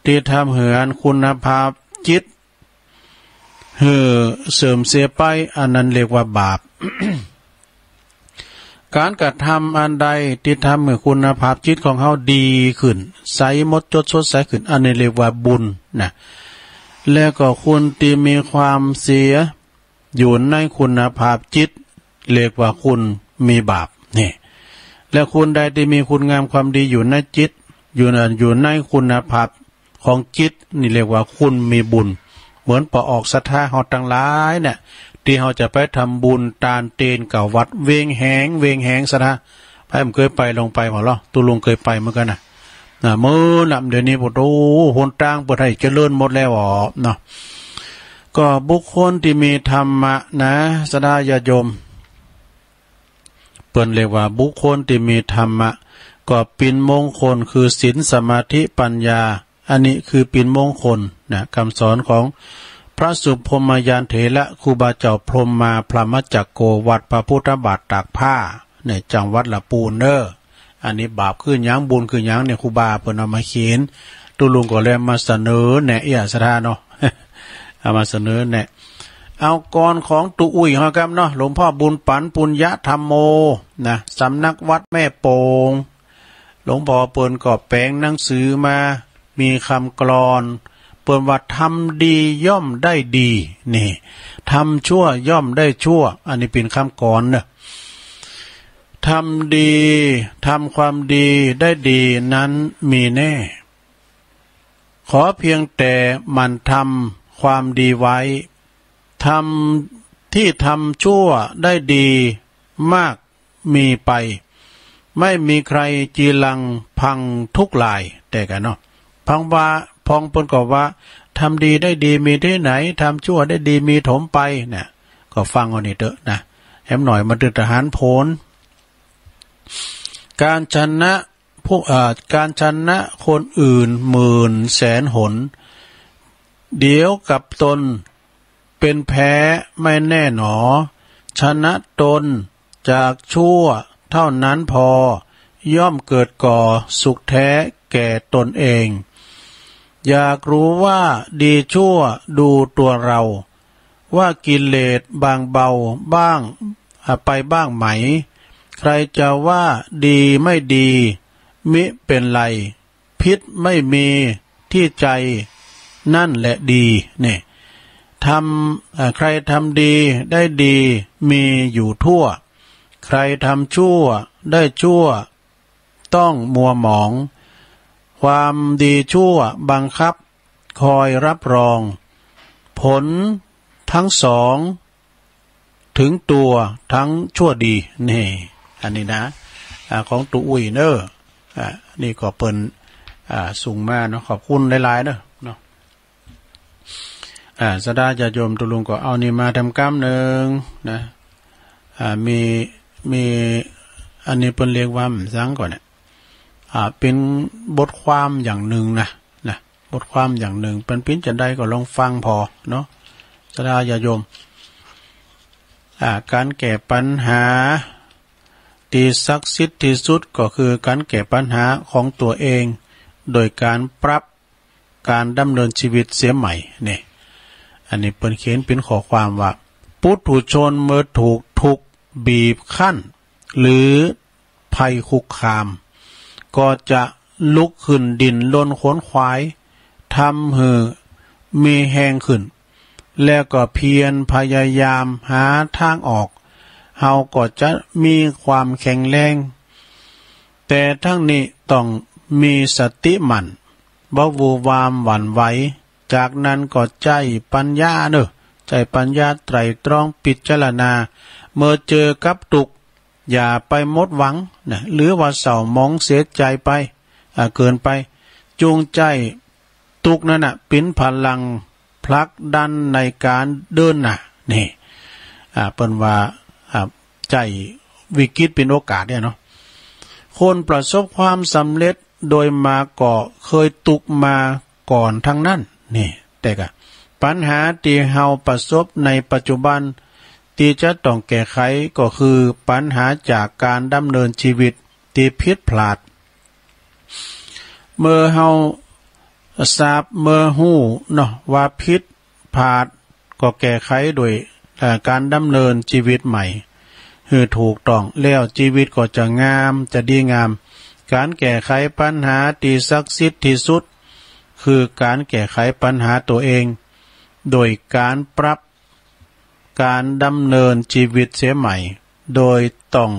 ตี้ทำหื้ออันคุณภาพจิตหื้อเสื่อมเสียไป อันนั้นเรียกว่าบาป ก๋านกระทำอันใดตี้ทำหื้อคุณภาพจิตของเฮาดีขึ้น ใสหมดจดสดใสขึ้น อันนี้เรียกว่าบุญนะ แล้วก็คนตี้มีความเสีย อยู่ในคุณภาพจิต เรียกว่าคนมีบาป นี่ และคนใดตี้มีคุณงามความดีอยู่ในจิต อยู่ใน อยู่ในคุณภาพของจิต นี่เรียกว่าคนมีบุญ เหมือนป้อออกศรัทธาเฮาตังหลายเนี่ย ตี้เฮาจะไปทำบุญตานเตนกับวัดเวงแหง เวงแหงศรัทธา ใผบ่เกยไป ลองไปบ่ลอ ตุ๊ลุงเกยไปเหมือนกั๋นนะ นะ เมื่อนั้น เดี๋ยวนี้ โอ้โห หนตางเปิ้นหื้อเจริญหมดแล้วอ๋อ เนาะ ก็บุคคลตี้มีธรรมะนะ ศรัทธาญาติโยม เปิ้นเรียกว่าบุคคลตี้มีธรรมะ ก็เป๋นมงคล คือศีล สมาธิ ปัญญา อันนี้คือเป๋นมงคลนะ กำสอนของพระสุพรหมยานเถระ ครูบาเจ้าพรหมมา พรหมจักโก วัดพระพุทธบาทตากผ้า ในจังหวัดละปูนเน่อ อันนี้บาปคือหยัง บุญคือหยังเนี่ย ครูบาเปิ้นเอามาเขียน ตุ๊ลุงก็เลยมาเสนอแนะ เอี้ย ศรัทธาเนาะ เอามาเสนอแนะ เอาก่อนของตุ๊อุ้ยเฮากำเนาะ หลวงพ่อบุญปั๋น ปุญญธัมโม นะ สำนักวัดแม่โป่ง หลวงพ่อเปิ้นก็แป๋งหนังสือมา มีกำกลอน เปิ้นว่า ทำดีย่อมได้ดี นี่ ทำชั่วย่อมได้ชั่ว อันนี้เป๋นกำกลอนเนาะ ทำดี ทำความดีได้ดีนั้นมีแน่ ขอเพียงแต่หมั่นทำความดีไว้ ทำ ตี้ทำชั่วได้ดีมากมีไป ไม่มีใครจีรังพังทุกราย แต่กะเนาะ พังว่า พองเปิ้นก็ว่า ทำดีได้ดีมีตี้ไหน ทำชั่วได้ดีมีถมไป เนี่ย ก็ฟังเอานี่เต๊อะนะ แหมหน่อยมันตึงจะหันผล การชนะผู้ เอ่อ การชนะคนอื่นหมื่นแสนหน เดี๋ยวกับตนเป็นแพ้ไม่แน่หนอ ชนะตนจากชั่วเท่านั้นพอ ย่อมเกิดก่อสุขแท้แก่ตนเอง อยากรู้ว่าดีชั่วดูตัวเรา ว่ากิเลสบางเบาบ้าง อ่ะ ไปบ้างไหม ใครจะว่าดีไม่ดี มิเป็นไร พิษไม่มีที่ใจ นั่นแหละดี นี่ ทำ อ่ะ ใครทำดีได้ดีมีอยู่ทั่ว ใครทำชั่วได้ชั่ว ต้องมัวหมอง ความดีชั่วบังคับคอยรับรอง ผลทั้งสองถึงตัวทั้งชั่วดี นี่ อันนี้นะ อ่า ของตุ๊อุ้ยเน่อ อ่า นี่ก็เปิ้น อ่า ส่งมาเนาะ ขอบคุณหลายๆ เน่อ เนาะ อ่า ศรัทธาญาติโยมตุ๊ลุงก็เอานี่มาแถมกำนึ่งนะ อ่า มี มี อันนี้เปิ้นเรียกว่าหยังก่อเนี่ย อ่า เป๋นบทความอย่างนึ่งนะ นะ บทความอย่างนึ่ง เป๋นปิ้นจาใดก็ลองฟังผ่อเนาะ ศรัทธาญาติโยม อ่า ก๋านแก้ปัญหาตี้ศักดิ์สิทธิ์ตี้สุดก็คือก๋านแก้ปัญหาของตั๋วเอง โดยก๋านปรับก๋านดำเนินจีวิตเสียใหม่ นี่ อันนี้เปิ้นเขียนเป๋นข้อความว่า ปุถุชนเมื่อถูกทุกข์บีบคั้น หรือภัยคุกคาม ก็จะลุกขึ้นดิ้นรนขวนขวาย ทำหื้อมีแฮงขึ้น แล้วก็เพียรพยายามหาตางออก เฮาก็จะมีความแข็งแรง แต่ทั้งนี้ต้องมีสติมั่น บ่วู่วามหวั่นไหว จากนั้นก็ใจ๊ปัญญาเนาะ ใจ๊ปัญญาไตร่ตรองพิจารณา เมื่อเจอกับตุ๊กข์ อย่าไปหมดหวังนะ หรือว่าเศร้าหมองเสียใจ๋ไป อ่า เกินไป จุ่งใจ๊ตุ๊กข์นั้นน่ะ เป๋นพลังผลักดันในก๋านเดินหน้า นี่ อ่า เปิ้นว่า อ่า ใจ๊วิกฤตเป๋นโอกาสเนี่ยเนาะ คนประสบความสำเร็จโดยมากก็เคยตุ๊กข์มาก่อนทั้งนั้น นี่ แต่กะปัญหาตี้เฮาประสบในปัจจุบันตี้จะต้องแก้ไขก็คือปัญหาจากก๋านดำเนินจีวิตตี้ผิดพลาด เมื่อเฮาทราบ เมื่อฮู้เนาะว่าผิดพลาด ก็แก้ไขโดย เอ่อ ก๋านดำเนินจีวิตใหม่หื้อถูกต้อง แล้วจีวิตก็จะงาม จะดีงาม ก๋านแก้ไขปัญหาตี้ศักดิ์สิทธิ์ตี้สุด คือก๋านแก้ไขปัญหาตั๋วเอง โดยก๋านปรับก๋านดำเนินจีวิตเสียใหม่ โดยต้อง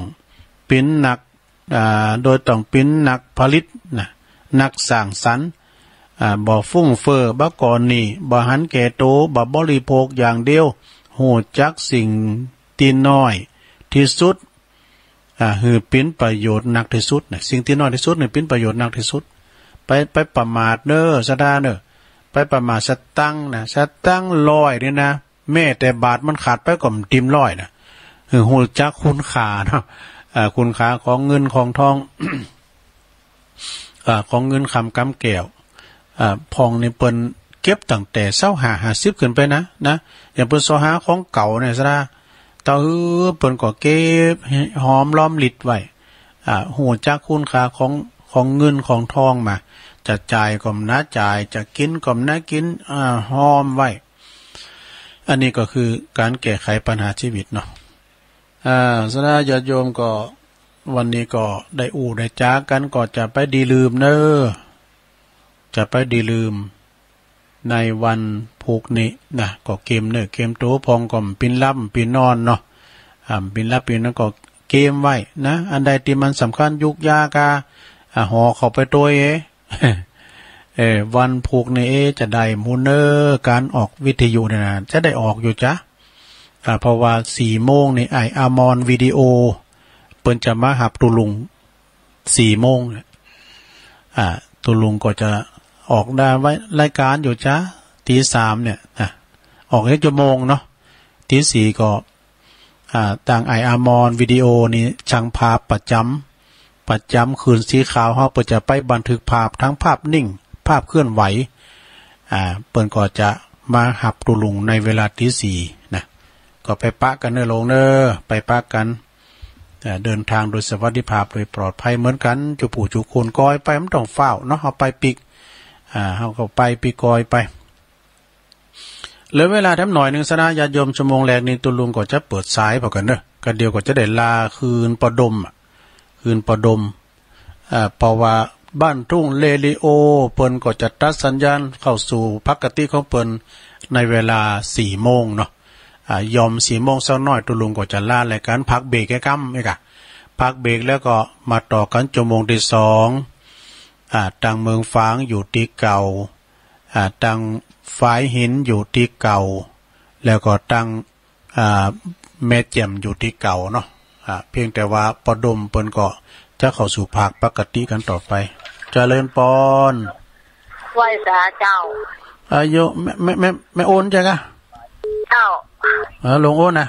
เป๋นนัก อ่า โดยต้องเป๋นนักผลิตนะ นักสร้างสรรค์ อ่า บ่ฟุ่มเฟือย บ่ก่อหนี้ บ่หันแก่ตั๋ว บ่บริโภคอย่างเดียว ฮู้จักสิ่งตี้น้อยตี้สุด อ่า หื้อเป๋นประโยชน์นักตี้สุดนะ สิ่งตี้น้อยตี้สุดนี่เป๋นประโยชน์นักตี้สุด ไป ไปประมาทเน้อ ศรัทธาเน้อ ไปประมาทสตางค์นะ สตางค์ร้อยนี่นะ แม้แต่บาทมันขาดไปก็บ่เต็มร้อยนะ หื้อฮู้จักคุณค่าเนาะ อ่า คุณค่าของเงินของทอง อ่า ของเงินคำกำแก้ว อ่า พ่องนี่เปิ้นเก็บตั้งแต่ซาวห้า ห้าสิบขึ้นไปนะ นะ อย่างเปิ้นเซาะหาของเก่าเนี่ย ศรัทธา เต้าหื้อเปิ้นก็เก็บหอมรอมริบไว้ อ่า ฮู้จักคุณค่าของ ของเงินของทองมา จะจ่ายก็บ่หน้าจ่าย จะกิ๋นก็บ่หน้ากิ๋น อ่า หอมไว้ อันนี้ก็คือก๋านแก้ไขปัญหาจีวิตเนาะ อ่า ศรัทธาญาติโยมก็ วันนี้ก็ได้อู้ได้จ๋ากั๋น ก็จะไปดีลืมเน้อ จะไปดีลืม ในวันพูกนี้นะ ก็เกียมเนื้อเกียมตั๋ว พ่องก็บ่ปินหลับบ่ปินนอนเนาะ อ่า บ่ปินหลับบ่ปินนอนก็เกียมไว้นะ อันใดตี้มันสำคัญยุกยากา อ่า ห่อเข้าไปตวยเอ เออ วันพูกนี้เอ จะได้บ่ฮู้เน้อ ก๋านออกวิทยุเนี่ยนะ จะได้ออกอยู่จ๊ะ อ่า เพราะว่าสี่โมงนี่ อ้ายอมรวิดีโอ เปิ้นจะมาฮับตุ๊ลุง สี่โมงเนี่ย อ่า ตุ๊ลุงก็จะออกได้ไว้รายก๋านอยู่จ๊ะ ตีสามเนี่ย อ่ะ ออกได้จักชั่วโมงเนาะ ตีสี่ก็ อ่า ตางอ้ายอมรวิดีโอนี่ ช่างภาพประจ๋ำ ประจ๋ำคืนสีขาวเฮา เปิ้นจะไปบันทึกภาพ ทั้งภาพนิ่ง ภาพเคลื่อนไหว อ่า เปิ้นก็จะมาฮับตุ๊ลุงในเวลาตีสี่นะ ก็ไปปะกั๋นเน้อลุงเน้อ ไปปะกั๋น เอ่อ เดินทางโดยสวัสดิภาพ โดยปลอดภัยเหมือนกั๋น จุผู้จุคน ก่อยไปบ่ต้องฟ้าวเนาะ เฮาไปปิ๊ก อ่า เฮาก็ไปปิ๊กก่อยไป เหลือเวลาแถมหน่อยนึ่ง ศรัทธาญาติโยม ชั่วโมงแรกนี้ตุ๊ลุงก็จะเปิดสายผ่อกั๋นเน้อ กั๋นเดี๋ยวก็จะได้ลาคืนปอดมอะ คืนปอดม อ่า เพราะว่าบ้านทุ่งเรดิโอเปิ้นก็จะตัดสัญญาณเข้าสู่ปกติของเปิ้นในเวลาสี่โมงเนาะ อ่า ย่อมสี่โมงสักหน้อยตุ๊ลุงก็จะลารายก๋าน พักเบรกแค่กำเองอะ พักเบรกแล้วก็มาต่อกั๋นชั่วโมงตี้สอง อ่า ตางเมืองฝางอยู่ตี้เก่า อ่า ตางฝายหินอยู่ตี้เก่า แล้วก็ตาง อ่า แม่แจ่มอยู่ตี้เก่าเนาะ อ่า เพียงแต่ว่าปอดมเปิ้นก็จะเข้าสู่ภาคปกติกั๋นต่อไป เจริญปอน ไหว้สาเจ้า อายุ แม่ แม่ แม่ แม่โอนใจ้กะ เจ้า เออ ลุงโอนนะ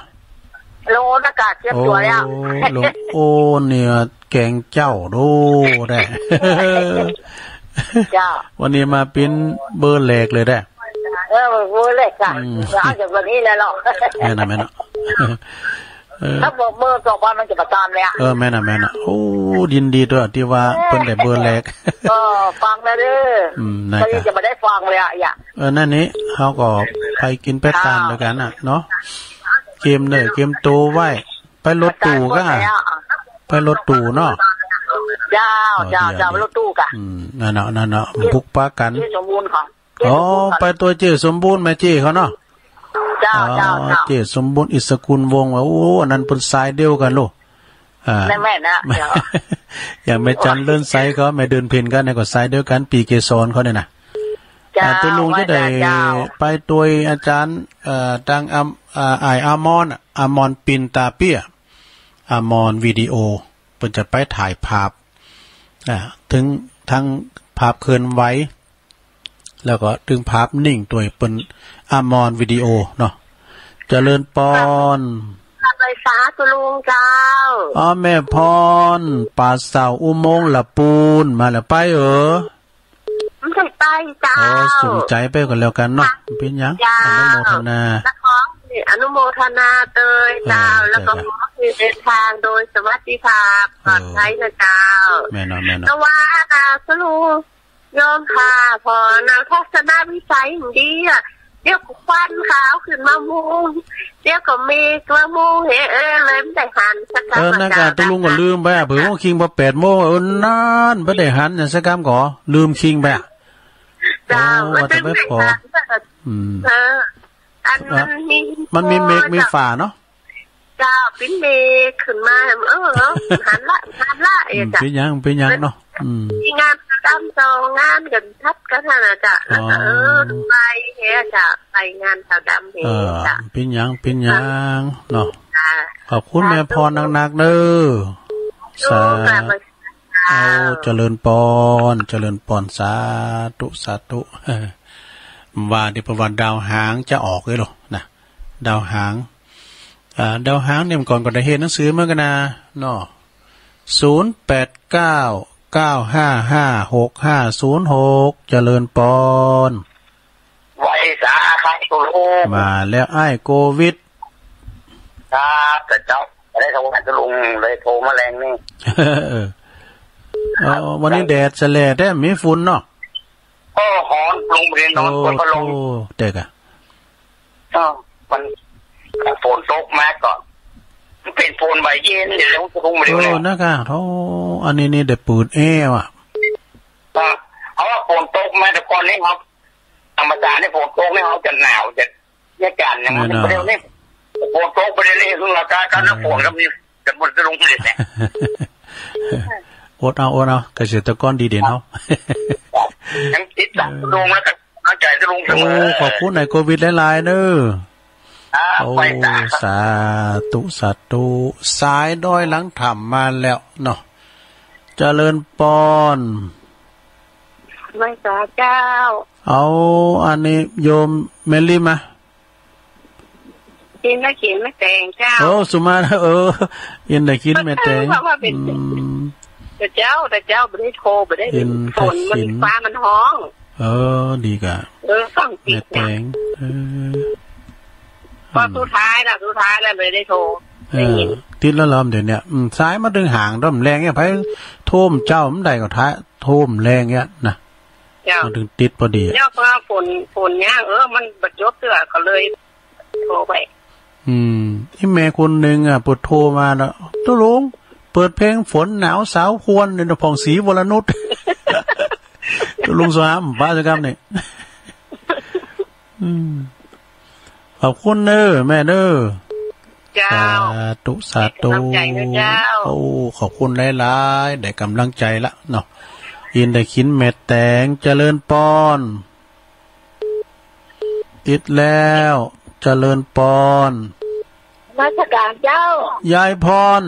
ลุงโอนนะกะ เจียมตั๋วแล้ว โอ้ ลุงโอนเนี่ยแกงเจ้าดูได้ เจ้า วันนี้มาปิ้นเบอร์แรกเลยแต๊ เออ เบอร์แรกจ้ะ อืม เอาจากวันนี้แหละเนาะ แม่นนะ แม่นนะ เออ ถ้าบอกเบอร์สองพันมันจะมาตามเลยอะ เออ แม่นนะ แม่นนะ โอ้ ยินดีตวยตี้ว่าเปิ้นได้เบอร์แรก ก็ฟังนะเด้อ อืม นะ ก็ยังจะมาได้ฟังเลยอะ อย่า เออ นั่นนี่ เฮาก็ไปกิ๋นไปตาน เจ้า ตวยกั๋นน่ะเนาะ เกียมเนื้อเกียมตั๋วไว้ ไปรถตู้ก่า ไปรถตู้เนาะ เจ้า อ๋อ เจ้า เดี๋ยว เจ้า เดี๋ยว ไปรถตู้ก่า อืม นั่นเนาะ นั่นเนาะ เจ๊ บุกปะกั๋น เจ๊สมบูรณ์ค่ะ อ๋อ เจ๊สมบูรณ์ค่ะ ไปตวยเจ๊สมบูรณ์ แม่เจ๊เขาเนาะ เจ้า อ๋อ เจ้า เจ้า เจ๊สมบูรณ์ อิสกุลวงศ์ ว่า โอ้ อันนั้นเปิ้นสายเดียวกั๋นโลก อ่า แม่นๆ นะ เจ้า อย่างแม่จันเลิศใสเขา แม่เดือนเพ็ญเขาเนี่ยก็สายเดียวกั๋น ปี๋เกสรเขาเนี่ยนะ เจ้า อ่า ตกลงจะได้ เจ้า ไปตวยอาจ๋ารย์ เอ่อ ตางอำ อ่า อ้ายอมรน่ะ อมรปิ่นต๋าเปี้ย อมรวิดีโอ เปิ้นจะไปถ่ายภาพ อ่า ตึงตึงภาพเคลื่อนไหว แล้วก็ตึงภาพนิ่งตวย เปิ้นอมรวิดีโอเนาะ เจริญปอน กราบไหว้สาธุลุงเจ้า อ๋อ แม่พร ป่าเสาอุโมงค์ละปูน มาแล้วไปเออ บ่ได้ไปเจ้า อ๋อ สุขใจ๋ไปก็แล้วกั๋นเนาะ บ่เป๋นหยัง เจ้า อนุโมทนา แล้วขออนุโมทนาตวยเจ้า เออ แล้วก็ เจ้า ขอให้เดินทางโดยสวัสดิภาพ เออ ปลอดภัยนะเจ้า แม่นเนาะ แม่นเนาะ แต่ว่าสาธุลุง โยมค่ะ ปอหนังทัศนวิสัยบ่ดีอะ เดี๋ยวก็ควันขาวขึ้นมามุง เดี๋ยวก็เมฆมามุง เฮ้ เออ เลยบ่ได้หันสักกำ เออ นั่นก่ะ เจ้า ตกลงก็ลืมไปอะ เผื่อว่าคิงพอแปดโมง เออ นั่น บ่ได้หันหยังสักกำก่อ ลืมคิงไปอะ เจ้า โอ้ ว่าจะไม่พอ บ่ได้หันสักกำ อืม เออ อันมันมี มันมีเมฆ มีฟ้าเนาะ เจ้า ปิ้นเมฆขึ้นมา เออ หันละ หันละ อืม เอ๊ะ เจ้า เป๋นหยัง เป๋นหยังเนาะ อืม มีงานขาวดำสองงานกั๋นทับกั๋นหั้นน่ะเจ้า แล้วก็ อ๋อ เออ ไปเฮ้เจ้า ไปงานขาวดำเฮ้ เออ เจ้า เป๋นหยัง เป๋นหยังเนาะ ค่ะ ขอบคุณแม่พรหนักๆ เด้อ สาธุ สาธุ ค่ะ โอ้ เจริญปอน เจริญปอน สาธุ สาธุ ว่าเดี๋ยวประวัติดาวหางจะออกเลยเหรอนะ ดาวหาง อ่า ดาวหางเนี่ยเมื่อก่อนก็ได้เห็นหนังสือเหมือนกั๋นนะเนาะ ศูนย์แปดเก้า เก้าห้าห้า หกห้าศูนย์หก เจริญปอน ไหว้สาครับ คุณลุง มาแล้วอ้ายโควิด ครับ แต่เจ้า บ่ได้โทรหาคุณลุง เลยโทรมาแลงนี่ เออ เออ วันนี้แดดแสแหล่แต๊ มีฝุ่นเนาะ ก็ฮ้อน ลงไปนอน โอ้ เปิดพัดลม โอ้ แต๊ก่ะ เออ มัน ฝนตกมาก่อน มันเป๋นฝนใบเย็น เดี๋ยวลงไป โอ้ เดี๋ยว นะคะ โอ้ อันนี้นี่ได้เปิดแอร์ว่ะ เออ เอาว่าฝนตกมาแต่ก่อนนี่ครับ ธรรมดานี่ฝนตกนี่เขาจะหนาว จะ เนี่ยการอย่างนั้น แน่นอน บ่ได้นี่ ฝนตกบ่ได้นี่ คือว่าการ การ เออ น้ำฝนก็มี แต่มันจะลงผลิตเนี่ย อดเอา อดเอา เกษตรกรดีเด่นเฮา ยังติดตามลุงแล้วก็กำลังใจ๋ลุงเสมอ โอ้ ขอบคุณอ้ายโควิดหลายๆ เน้อ ครับ โอ้ ไปตาม สาธุ สาธุ สายดอยหลังถ้ำมาแล้วเนาะ เจริญปอน ไหว้สาเจ้า เอา อันนี้โยมแม่ลิมา กินแล้วกินแม่แตงเจ้า โอ้ สุมา เออ กินแล้วกินแม่แตง เพราะว่าเป๋น อืม แต่เจ้า แต่เจ้าบ่ได้โทร บ่ได้ กิน ฝนมัน กิน ฟ้ามันฮ้อง เออ ดีก่ะ เออ ฟังติด แม่แตง เออ ก็ อืม สุดท้ายละ สุดท้ายละเลยได้โทร เออ ได้ยิน ติดแล้วลำเดี๋ยวเนี้ย อืม สายมาตึงหางด้อมแรงเนี่ย ไผโทรเจ้ามันได้ก็ท้าย โทรแรงเนี่ยนะ เจ้า มันตึงติดพอดีอะ เนี่ย เพราะว่าฝน ฝนเนี่ย เออ มันบ่จบเตื้อ ก็เลยโทรไป อืม อีแม่คนหนึ่งอะ เปิ้นโทรมาเนาะ ตกลง เปิดเพลงฝนหนาวสาวควรเนี่ยนะ ผ่องศรีวรนุช ตกลงสาม ป้าจะกำเนี่ย อืม ขอบคุณเน้อแม่เน้อ เจ้า สาธุ สาธุ ได้กำลังใจ๋นะเจ้า โอ้ ขอบคุณหลายๆ ได้กำลังใจ๋ละเนาะ อินได้กินแม่แตง เจริญปอน ติดแล้ว เจริญปอน นมัสการเจ้า ยายพร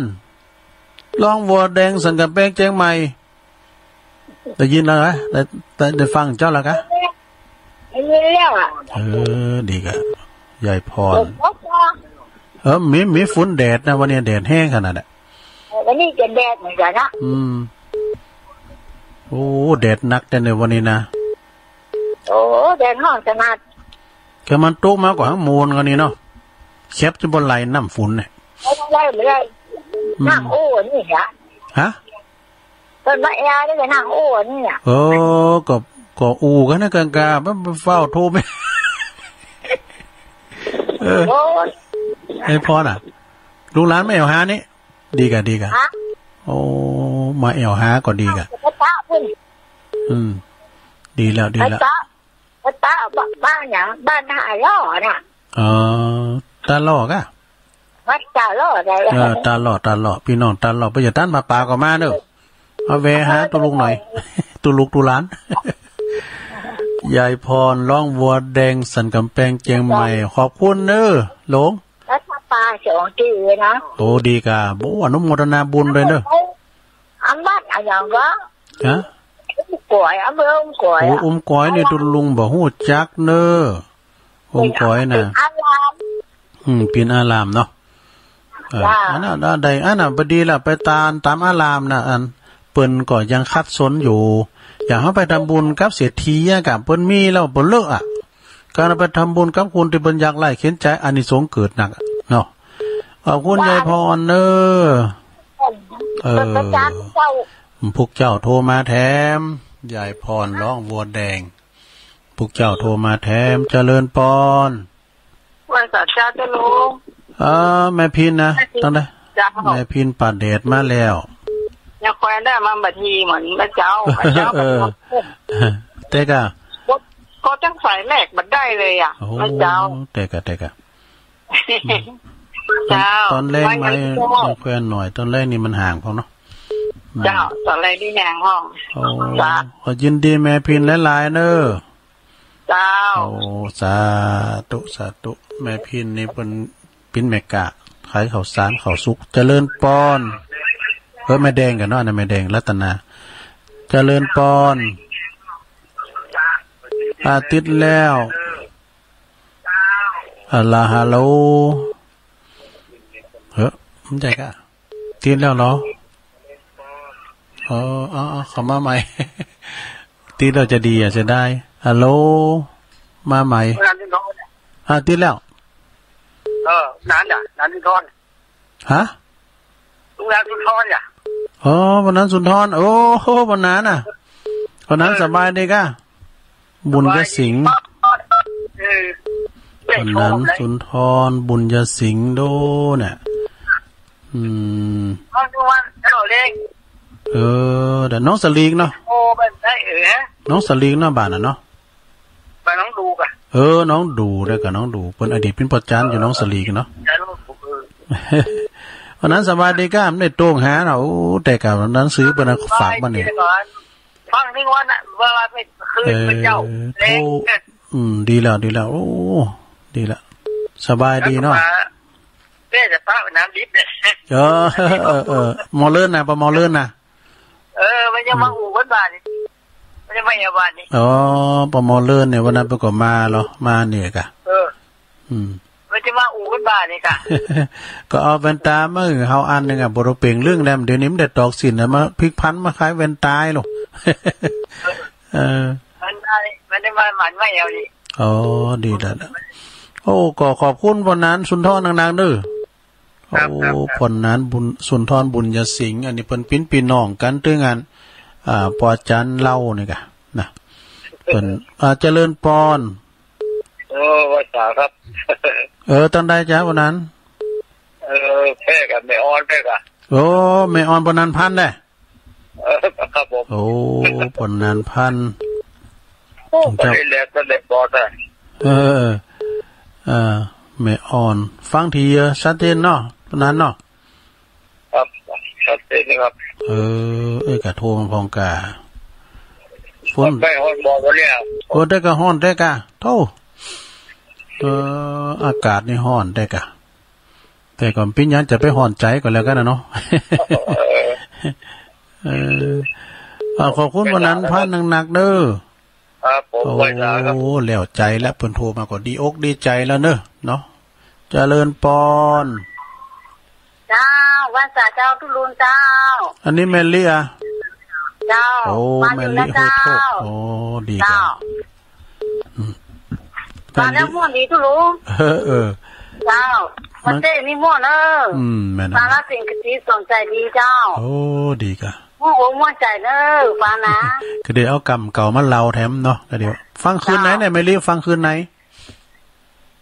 ร้องวัวแดงสันกำแพงเจียงใหม่ ได้ยินแล้วนะ ได้ ได้ ได้ฟังเจ้าแล้วกะ ได้ยินแล้วอะ เออ ดีกะ ยายพร ฝนตกบ่ เออ มี มีฝนแดดนะ วันนี้แดดแฮงขนาดน่ะ เออ วันนี้ก็แดดเหมือนกั๋นนะ อืม โอ้ แดดนักแต๊เน่อวันนี้นะ โอ้ แดดฮ้อนขนาด ก็มันตกมาก็หังโมนกั๋นนี่เนาะ แคบจะบ่ไหลน้ำฝนเนี่ย บ่ได้ บ่ได้ อืม นั่งอู้นี่ละ ฮะ เปิ้นมาแอ่วนี่ก็นั่งอู้นี่ละ เออ ก็ ก็อู้กั๋นนะ กั๋งกา บ่ บ่ฟ้าวโทรไป เออ โอ้ย ไอ้พ่อน่ะ ลูกหลานมาแอ่วหานี่ ดีก่ะ ดีก่ะ ฮะ โอ้ มาแอ่วหาก็ดีก่ะ เอาไปปะพุ้น อืม ดีแล้ว ดีแล้ว ไปปะ ไปปะ บ้าน บ้านหยัง บ้านท่าล่อน่ะ เออ ท่าล่อก่ะ วัดท่าล่อได้ เออ ท่าล่อ ท่าล่อ ปี้น้องท่าล่อ เปื้อจะตันผ้าป่าก็มาเน่อ เอาแวะหาตุ๊ลุงหน่อย ตุ๊ลุงตุ๊หลาน ยายพร ร้องวัวแดง สันก๋ำแปง เจียงใหม่ ขอบคุณเน่อ หลวง แล้วผ้าป่าสองตี้นะ โอ้ ดีก่ะ โอ้ อนุโมทนาบุญด้วยเน่อ อำนาจอะหยังก็ ฮะ อุ้มก๋อย อำเภออุ้มก๋อย โอ้ อะ อุ้มก๋อยนี่ตุ๊ลุงบ่ฮู้จักเน่อ อุ้มก๋อยน่ะ อาราม อืม เป๋นอารามเนาะ เออ จ้า อันนั้น อันใด อันนั้น บ่ดีละ ไปต๋าม ต๋ามอารามน่ะ อัน เปิ้นก็ยังขัดสนอยู่ อย่างเฮาไปทำบุญกับเศรษฐีอะก่ะ เปิ้นมีแล้วบ่เลอะอะ ก๋านไปทำบุญกับคนตี้เปิ้นยากไร้เข็ญใจ๋ อานิสงส์เกิดนักอะเนาะ ขอบคุณยายพรเน่อ เออ พระเจ้า พวกเจ้าโทรมาแถม ยายพร ร้องวัวแดง พวกเจ้าโทรมาแถม เจริญปอน ไหว้สาเจ้า เจ้าลุง เออ แม่พินนะ แม่พิน ตังใด เจ้า แม่พินป่าแดดมาแล้ว ยังคอยได้มาบัดทีเหมือนพระเจ้า พระเจ้า เออ แต่ก่ะ ก็ ก็จังสายแรกบัดได้เลยอะ โอ้ พระเจ้า แต่ก่ะ แต่ก่ะ เจ้า ต๋อน ต๋อนแรก ไม่ ไม่ เจ้า ยังแควนหน่อย ต๋อนแรกนี่มันห่างพองเนาะ เจ้า ต๋อนแรกนี่ห่างพอง โอ้ จ้ะ ขอยินดีแม่พินหลายๆ เน่อ เจ้า โอ้ สาธุ สาธุ แม่พินนี่เปิ้น เป๋นแม่ก๊า ขายข้าวสารข้าวสุก เจริญปอน เออ แม่แดงก่ะเนาะ อันนั้นแม่แดง รัตนา เจริญปอน อาทิตย์แล้ว อะลาฮัลโหล เฮ้อ มันใจ้ก่ะ ติดแล้วเหรอ อ๋อ เอา เอา เข้ามาใหม่ ติดแล้วจะดีอะ เสียดาย ฮัลโหล มาใหม่ วันนั้นสุนทร อ่า ติดแล้ว เออ นั้นน่ะ นั้นสุนทร ฮะ ลุงนั้นสุนทรน่ะ อ๋อ วันนั้นสุนทร โอ้โห วันนั้นน่ะ วันนั้น เออ สบายดีก่ะ บุญยสิงห์ เออ วันนั้นสุนทร บุญยสิงห์โดเนี่ย อืม เออ เดี๋ยวน้องสลีกเนาะ โอ้ มันได้ เออ น้องสลีกเนาะ บ้านน่ะเนาะ บ้านน้องดูก่ะ เออ น้องดูได้ก่ะ น้องดู เปิ้นอดีตเป๋นป้อจ๋ารย์อยู่น้องสลีกเนาะ เออ วันนั้นสบายดีก่ะ บ่ได้โต้งหาเนาะ โอ้ แต่ก่ะหนังสือเปิ้นฝากมาเนี่ย ฟังถึงวันน่ะ ว่า ว่าเป็นคืน เออ เป็นเจ้า โทร แรง อืม ดีแล้ว ดีแล้ว โอ้ ดีแล้ว สบายดีเนาะ แล้วก็มา เป้จะปะน้ำดิบเนี่ย เออ เออ เออ หมอเลินน่ะ ปะหมอเลินน่ะ เออ มันยังมา อืม อู้กันบ้านนี่ มันยังมาแอ่วบ้านนี่ อ๋อ ปะหมอเลินเนี่ย วันนั้นเปิ้นก็มาเหรอ มาเนี่ยก่ะ เออ อืม มันจะมาอู้กันบ้านนี่ก่ะ ก็เอาแว่นต๋ามาหื้อเฮาอันนึ่งอะ บ่ต้องเป๋งเรื่องแล้ว เดี๋ยวนี้มันได้ตอกสินแล้ว มาพลิกผันมาขายแว่นต๋าลูก เออ มันได้ มันได้มาหมั่นมาแอ่วนี่ อ๋อ ดีแล้ว โอ้ ก็ขอบคุณป้อหนานสุนทรนักๆ เด้อ ครับ โอ้ ครับ ครับ ป้อหนานบุญ สุนทรบุญยสิงห์ อันนี้เปิ้นเป๋นปี้น้องกั๋นตึงอัน อ่า ป้อจ๋ารย์เล่านี่ก่ะ นะ เปิ้น อ่า เจริญปอน โอ้ ไหว้สาครับ เออ ตังใดจ๊ะป้อหนาน เออ แป้กับแม่อ่อนแป้กับ โอ้ แม่อ่อนป้อหนานพันธุ์แหละ เออ ครับผม โอ้ ป้อหนานพันธุ์ โอ้ เจ้า ต๋อนนี้แหละ ต๋อนนี้บอดอะ เออ เออ แม่อ่อน ฟังดีอะ ชัดเจนเนาะ ป้อหนานเนาะ ครับ ชัดเจนนะครับ เออ เอ้ย กะโทรมาพองกะ ฝน แม่อ่อนบอกว่าเนี่ย โอ้ แต่ก่ะฮ้อนแต่ก่ะ โธ่ เออ อากาศนี่ฮ้อนแต่ก่ะ แต่ก่อนปิ้นยังจะไปฮ้อนใจ๋ก่อนแล้วกั๋นน่ะเนาะ เออ เออ อ่า ขอบคุณป้อหนานพันธุ์นักๆ เด้อ ครับผม โอ้ ไหว้สาครับ แล้วใจ๋แล้ว เปิ้นโทรมาก็ดีอกดีใจ๋แล้วเนาะ เนาะ เจริญปอน เจ้า ไหว้สาเจ้าตุ๊ลุงเจ้า อันนี้แม่เลี้ย เจ้า โอ้ มาอยู่ แม่ลิ นะเจ้า ห้วยโพก โอ้ ดี เจ้า จ้ะ อืม มาแล้ว แม่ลิ ม่วนดีตุ๊ลุง เออ เออ เจ้า มัน มาเต้นนี่ม่วนเนอะ อืม แม่น ฟังแล้วเสียงกะทิสนใจดีเจ้า โอ้ ดีก่ะ ม่วนอกม่วนใจ๋เนอะ ฟังนะ ก็เดี๋ยวเอากำเก่ามาเล่าแถมเนาะ ก็เดี๋ยว ฟังคืนไหนเนี่ย เจ้า แม่ลิ ฟังคืนไหน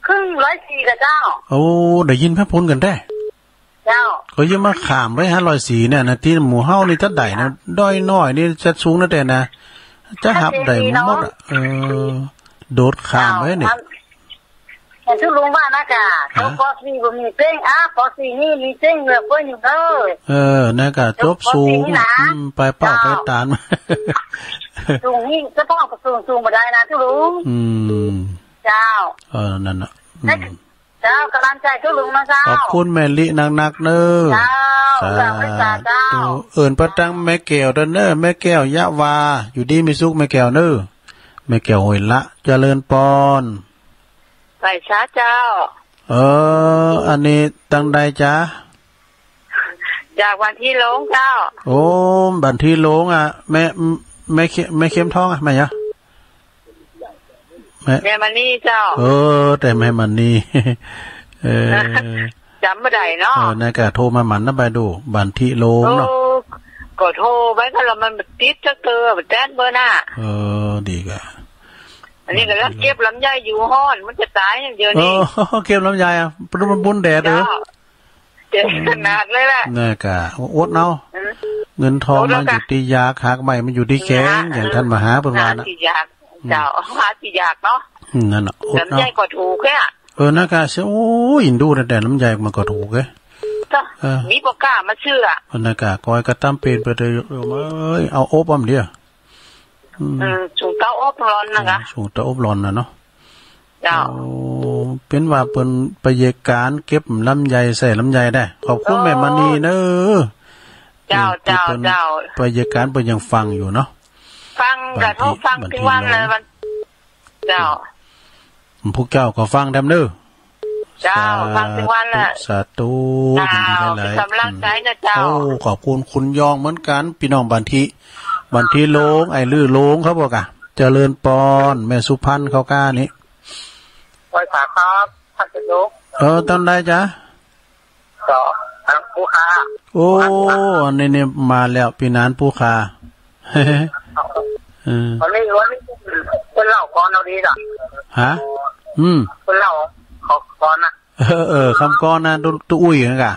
ครึ่งร้อยสี่ก่ะเจ้า โอ้ ได้ยินแผ่นปูนกั๋นแต๊ เจ้า ก็ยังมาข้ามไปหาร้อยสี่เนี่ยนะ ตี้หมู่เฮานี่จะได้นะ ด้อยน้อยนี่จะสูงนะแต่นะ จะหับได้หมดอะ เออ โดดข้ามไปเนี่ย เจ้า อัน อันตุ๊ลุงว่านะก่ะ ฮะ ป.สี่ บ่มีเส้ง อ่ะ ป.สี่ นี่มีเส้งเหลือเฟืออยู่เด้อ เออ นะก่ะ จบสูง ป.สี่ นี่นะ อืม ไปเป้า เจ้า ไปตาน สูงนี่จะต้องสูง สูงบ่ได้นะตุ๊ลุง อืม เจ้า เออ นั่นน่ะ อืม เจ้า ก๋ำลังใจ๋ตุ๊ลุงนะเจ้า ขอบคุณแม่ลินักๆ เน้อ เจ้า สาธุ สาธุเจ้า เอิ้นไปตังแม่แก้วเด้อเน้อ แม่แก้วยะวา อยู่ดีมีสุขแม่แก้วเน้อ แม่แก้วห้วยละ เจริญปอน ไหว้สาเจ้า เออ อันนี้ตังใดจ๊ะ จากบ้านตี้โลงเจ้า โอ้ บ้านตี้โลงอะ แม่ แม่เข- แม่เข้มทองอะ แม่หยัง แม่ แม่มณีเจ้า เออ แต่แม่มณี เออ จ๋ำบ่ได้เนาะ เออ นะก่ะ โทรมาหมั่นนะ ไปดู บ้านตี้โลงเนาะ โอ้ ก็โทรไปก็แล้วมันบ่ติดสักเตื้อ บ่แต๊นเบอร์น่ะ เออ ดีก่ะ อันนี้ก็ลักเก็บลำไยอยู่ ฮ้อน มันจะต๋ายอย่างเดียวนี่ โอ้ เก็บลำไยอะ มันบุญแดดเหรอ เจ้า เจ็บขนาดเลยแหละ นะก่ะ อดเอา อืม เงินทอง อดเอา มันอยู่ตี้อยาก หากไม้มันอยู่ตี้แขง หา อย่างต้านมหาเปิ้นว่าน่ะ หาตี้อยาก อืม เจ้า หาตี้อยากเนาะ อืม นั่นน่ะ อดเอา ลำไยก็ถูกแค่ เออ นะก่ะ โอ้ย อินดูนะ แต่ลำไยมันก็ถูกเอ้ย เจ้า เออ มีบ่กล้ามาซื้ออะ เออ นะก่ะ ก้อยก็ต๋ำเป๋นไปเถอะ เอ้ย เอาอบอ้อมเดียว อืม เออ สูงเต้าอบร้อนนะก่ะ เออ สูงเต้าอบร้อนน่ะเนาะ เจ้า โอ้ เป๋นว่าเปิ้นไปเยียะก๋านเก็บลำไยใส่ลำไยได้ ขอบคุณ โอ้ แม่มณีเน้อ เจ้า เออ เจ้า ตี้เปิ้น เจ้า ไปเยียะก๋านเปิ้นยังฟังอยู่เนาะ ฟังก่ะ บ้านตี้ โทรฟัง บ้านตี้ ตี้วันเลย โลง วัน เจ้า พวกเจ้าก็ฟังแถมเน้อ เจ้า สาธุ ฟังตี้วันแหละ สาธุ เจ้า ยินดีหลายๆ เป๋นก๋ำลังใจ๋นะเจ้า อืม โอ้ ขอบคุณคุณยองเหมือนกั๋น ปี้น้องบ้านตี้ บ้านตี้โลง ไอ้ลือโลงเขาบอกอะ เจริญปอน แม่สุพรรณเขาก้านี้ ไหว้สาครับ ท่านเจ้าโยม เออ ตังใดจ๊ะ ก็ อ่ะ ผู้ค้า โอ้ อันนี้เนี่ยมาแล้ว ปี้หนานผู้ค้า เออ วันนี้ วันนี้เปิ้นเล่าก่อนเอาดีจ้ะ ฮะ อืม เปิ้นเล่าขอก่อนนะ เออ เออ คำก่อนนะ ตุ๊ ตุ๊อุ้ยนั่นก่ะ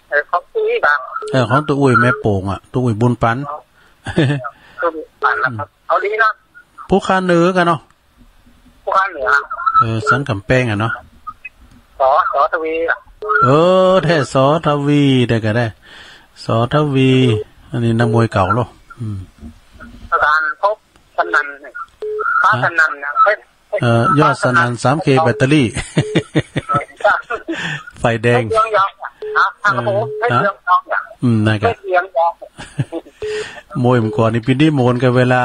เออ ของตุ๊อุ้ยก่ะ เออ ของตุ๊อุ้ยแม่โป่งอะ ตุ๊อุ้ยบุญปัน ตุ๊อุ้ยบุญปันนะครับ เอาดีนะ ผู้ค้าเหนือก่ะเนาะ ผู้ค้าเหนือ เออ สันก๋ำแปงอะเนาะ สอ สอทวีอะ เออ แท้ สอทวี ได้ก่ะได้ สอทวี อันนี้นักมวยเก่าเหรอ อืม อาจารย์พบสนั่น พระ ฮะ สนั่นนะ เพชร เอ่อ ยอดสนั่น สามเค แบตเตอรี่ ไฟแดง เพชรเมืองยองอะ ฮะ เออ โอ้โห เพชรเมืองยองอะ อืม นั่นก่ะ เพชรเมืองยอง มวยเมื่อก่อนนี่ปี้นิมนต์กั๋น เวลา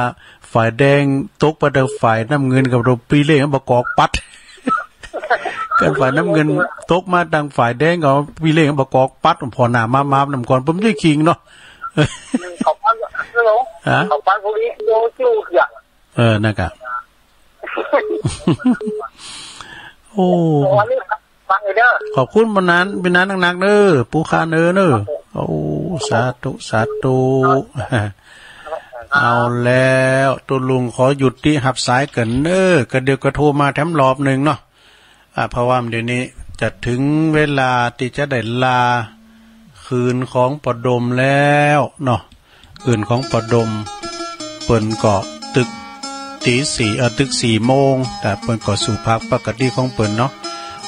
ฝ่ายแดงตกไปตางฝ่ายน้ำเงินก็เอาปี้เล่งมาประกอบปั๊ด กันฝ่ายน้ำเงินตกมาตางฝ่ายแดงก็เอาปี้เล่งมาประกอบปั๊ด ผ่อหน้ามา มา นำก่อน ผมจะขิงเนาะ เขาปั้น ฮัลโหล ฮะ เขาปั้นพวกนี้โยนจู้อย่าง เออ นั่นก่ะ โอ้ โอ้ อันนี้ ฟังอยู่เด้อ ขอบคุณปี้หนาน ปี้หนานนักๆ เน้อ ผู้ค้าเหนือเน้อ โอ้ สาธุ สาธุ เอาแล้ว ตุ๊ลุงขอหยุดตี้หับสายก่อนเน้อ ก็เดี๋ยวก็โทรมาแถมรอบนึ่งเนาะ อ่ะ เพราะว่าเดี๋ยวนี้จะเถิงเวลาตี้จะได้ลา คืนของป้อดมแล้วเนาะ คืนของป้อดม เปิ้นก็ตึกตี๋สี่ เอ่อ ตึกสี่โมง แต่เปิ้นก็สู่ภาคปกติของเปิ้นเนาะ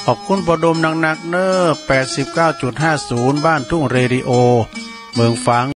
ขอบคุณป้อดมนักๆ เน้อ แปดสิบเก้าจุดห้าศูนย์ บ้านทุ่งเรดิโอ เมืองฝาง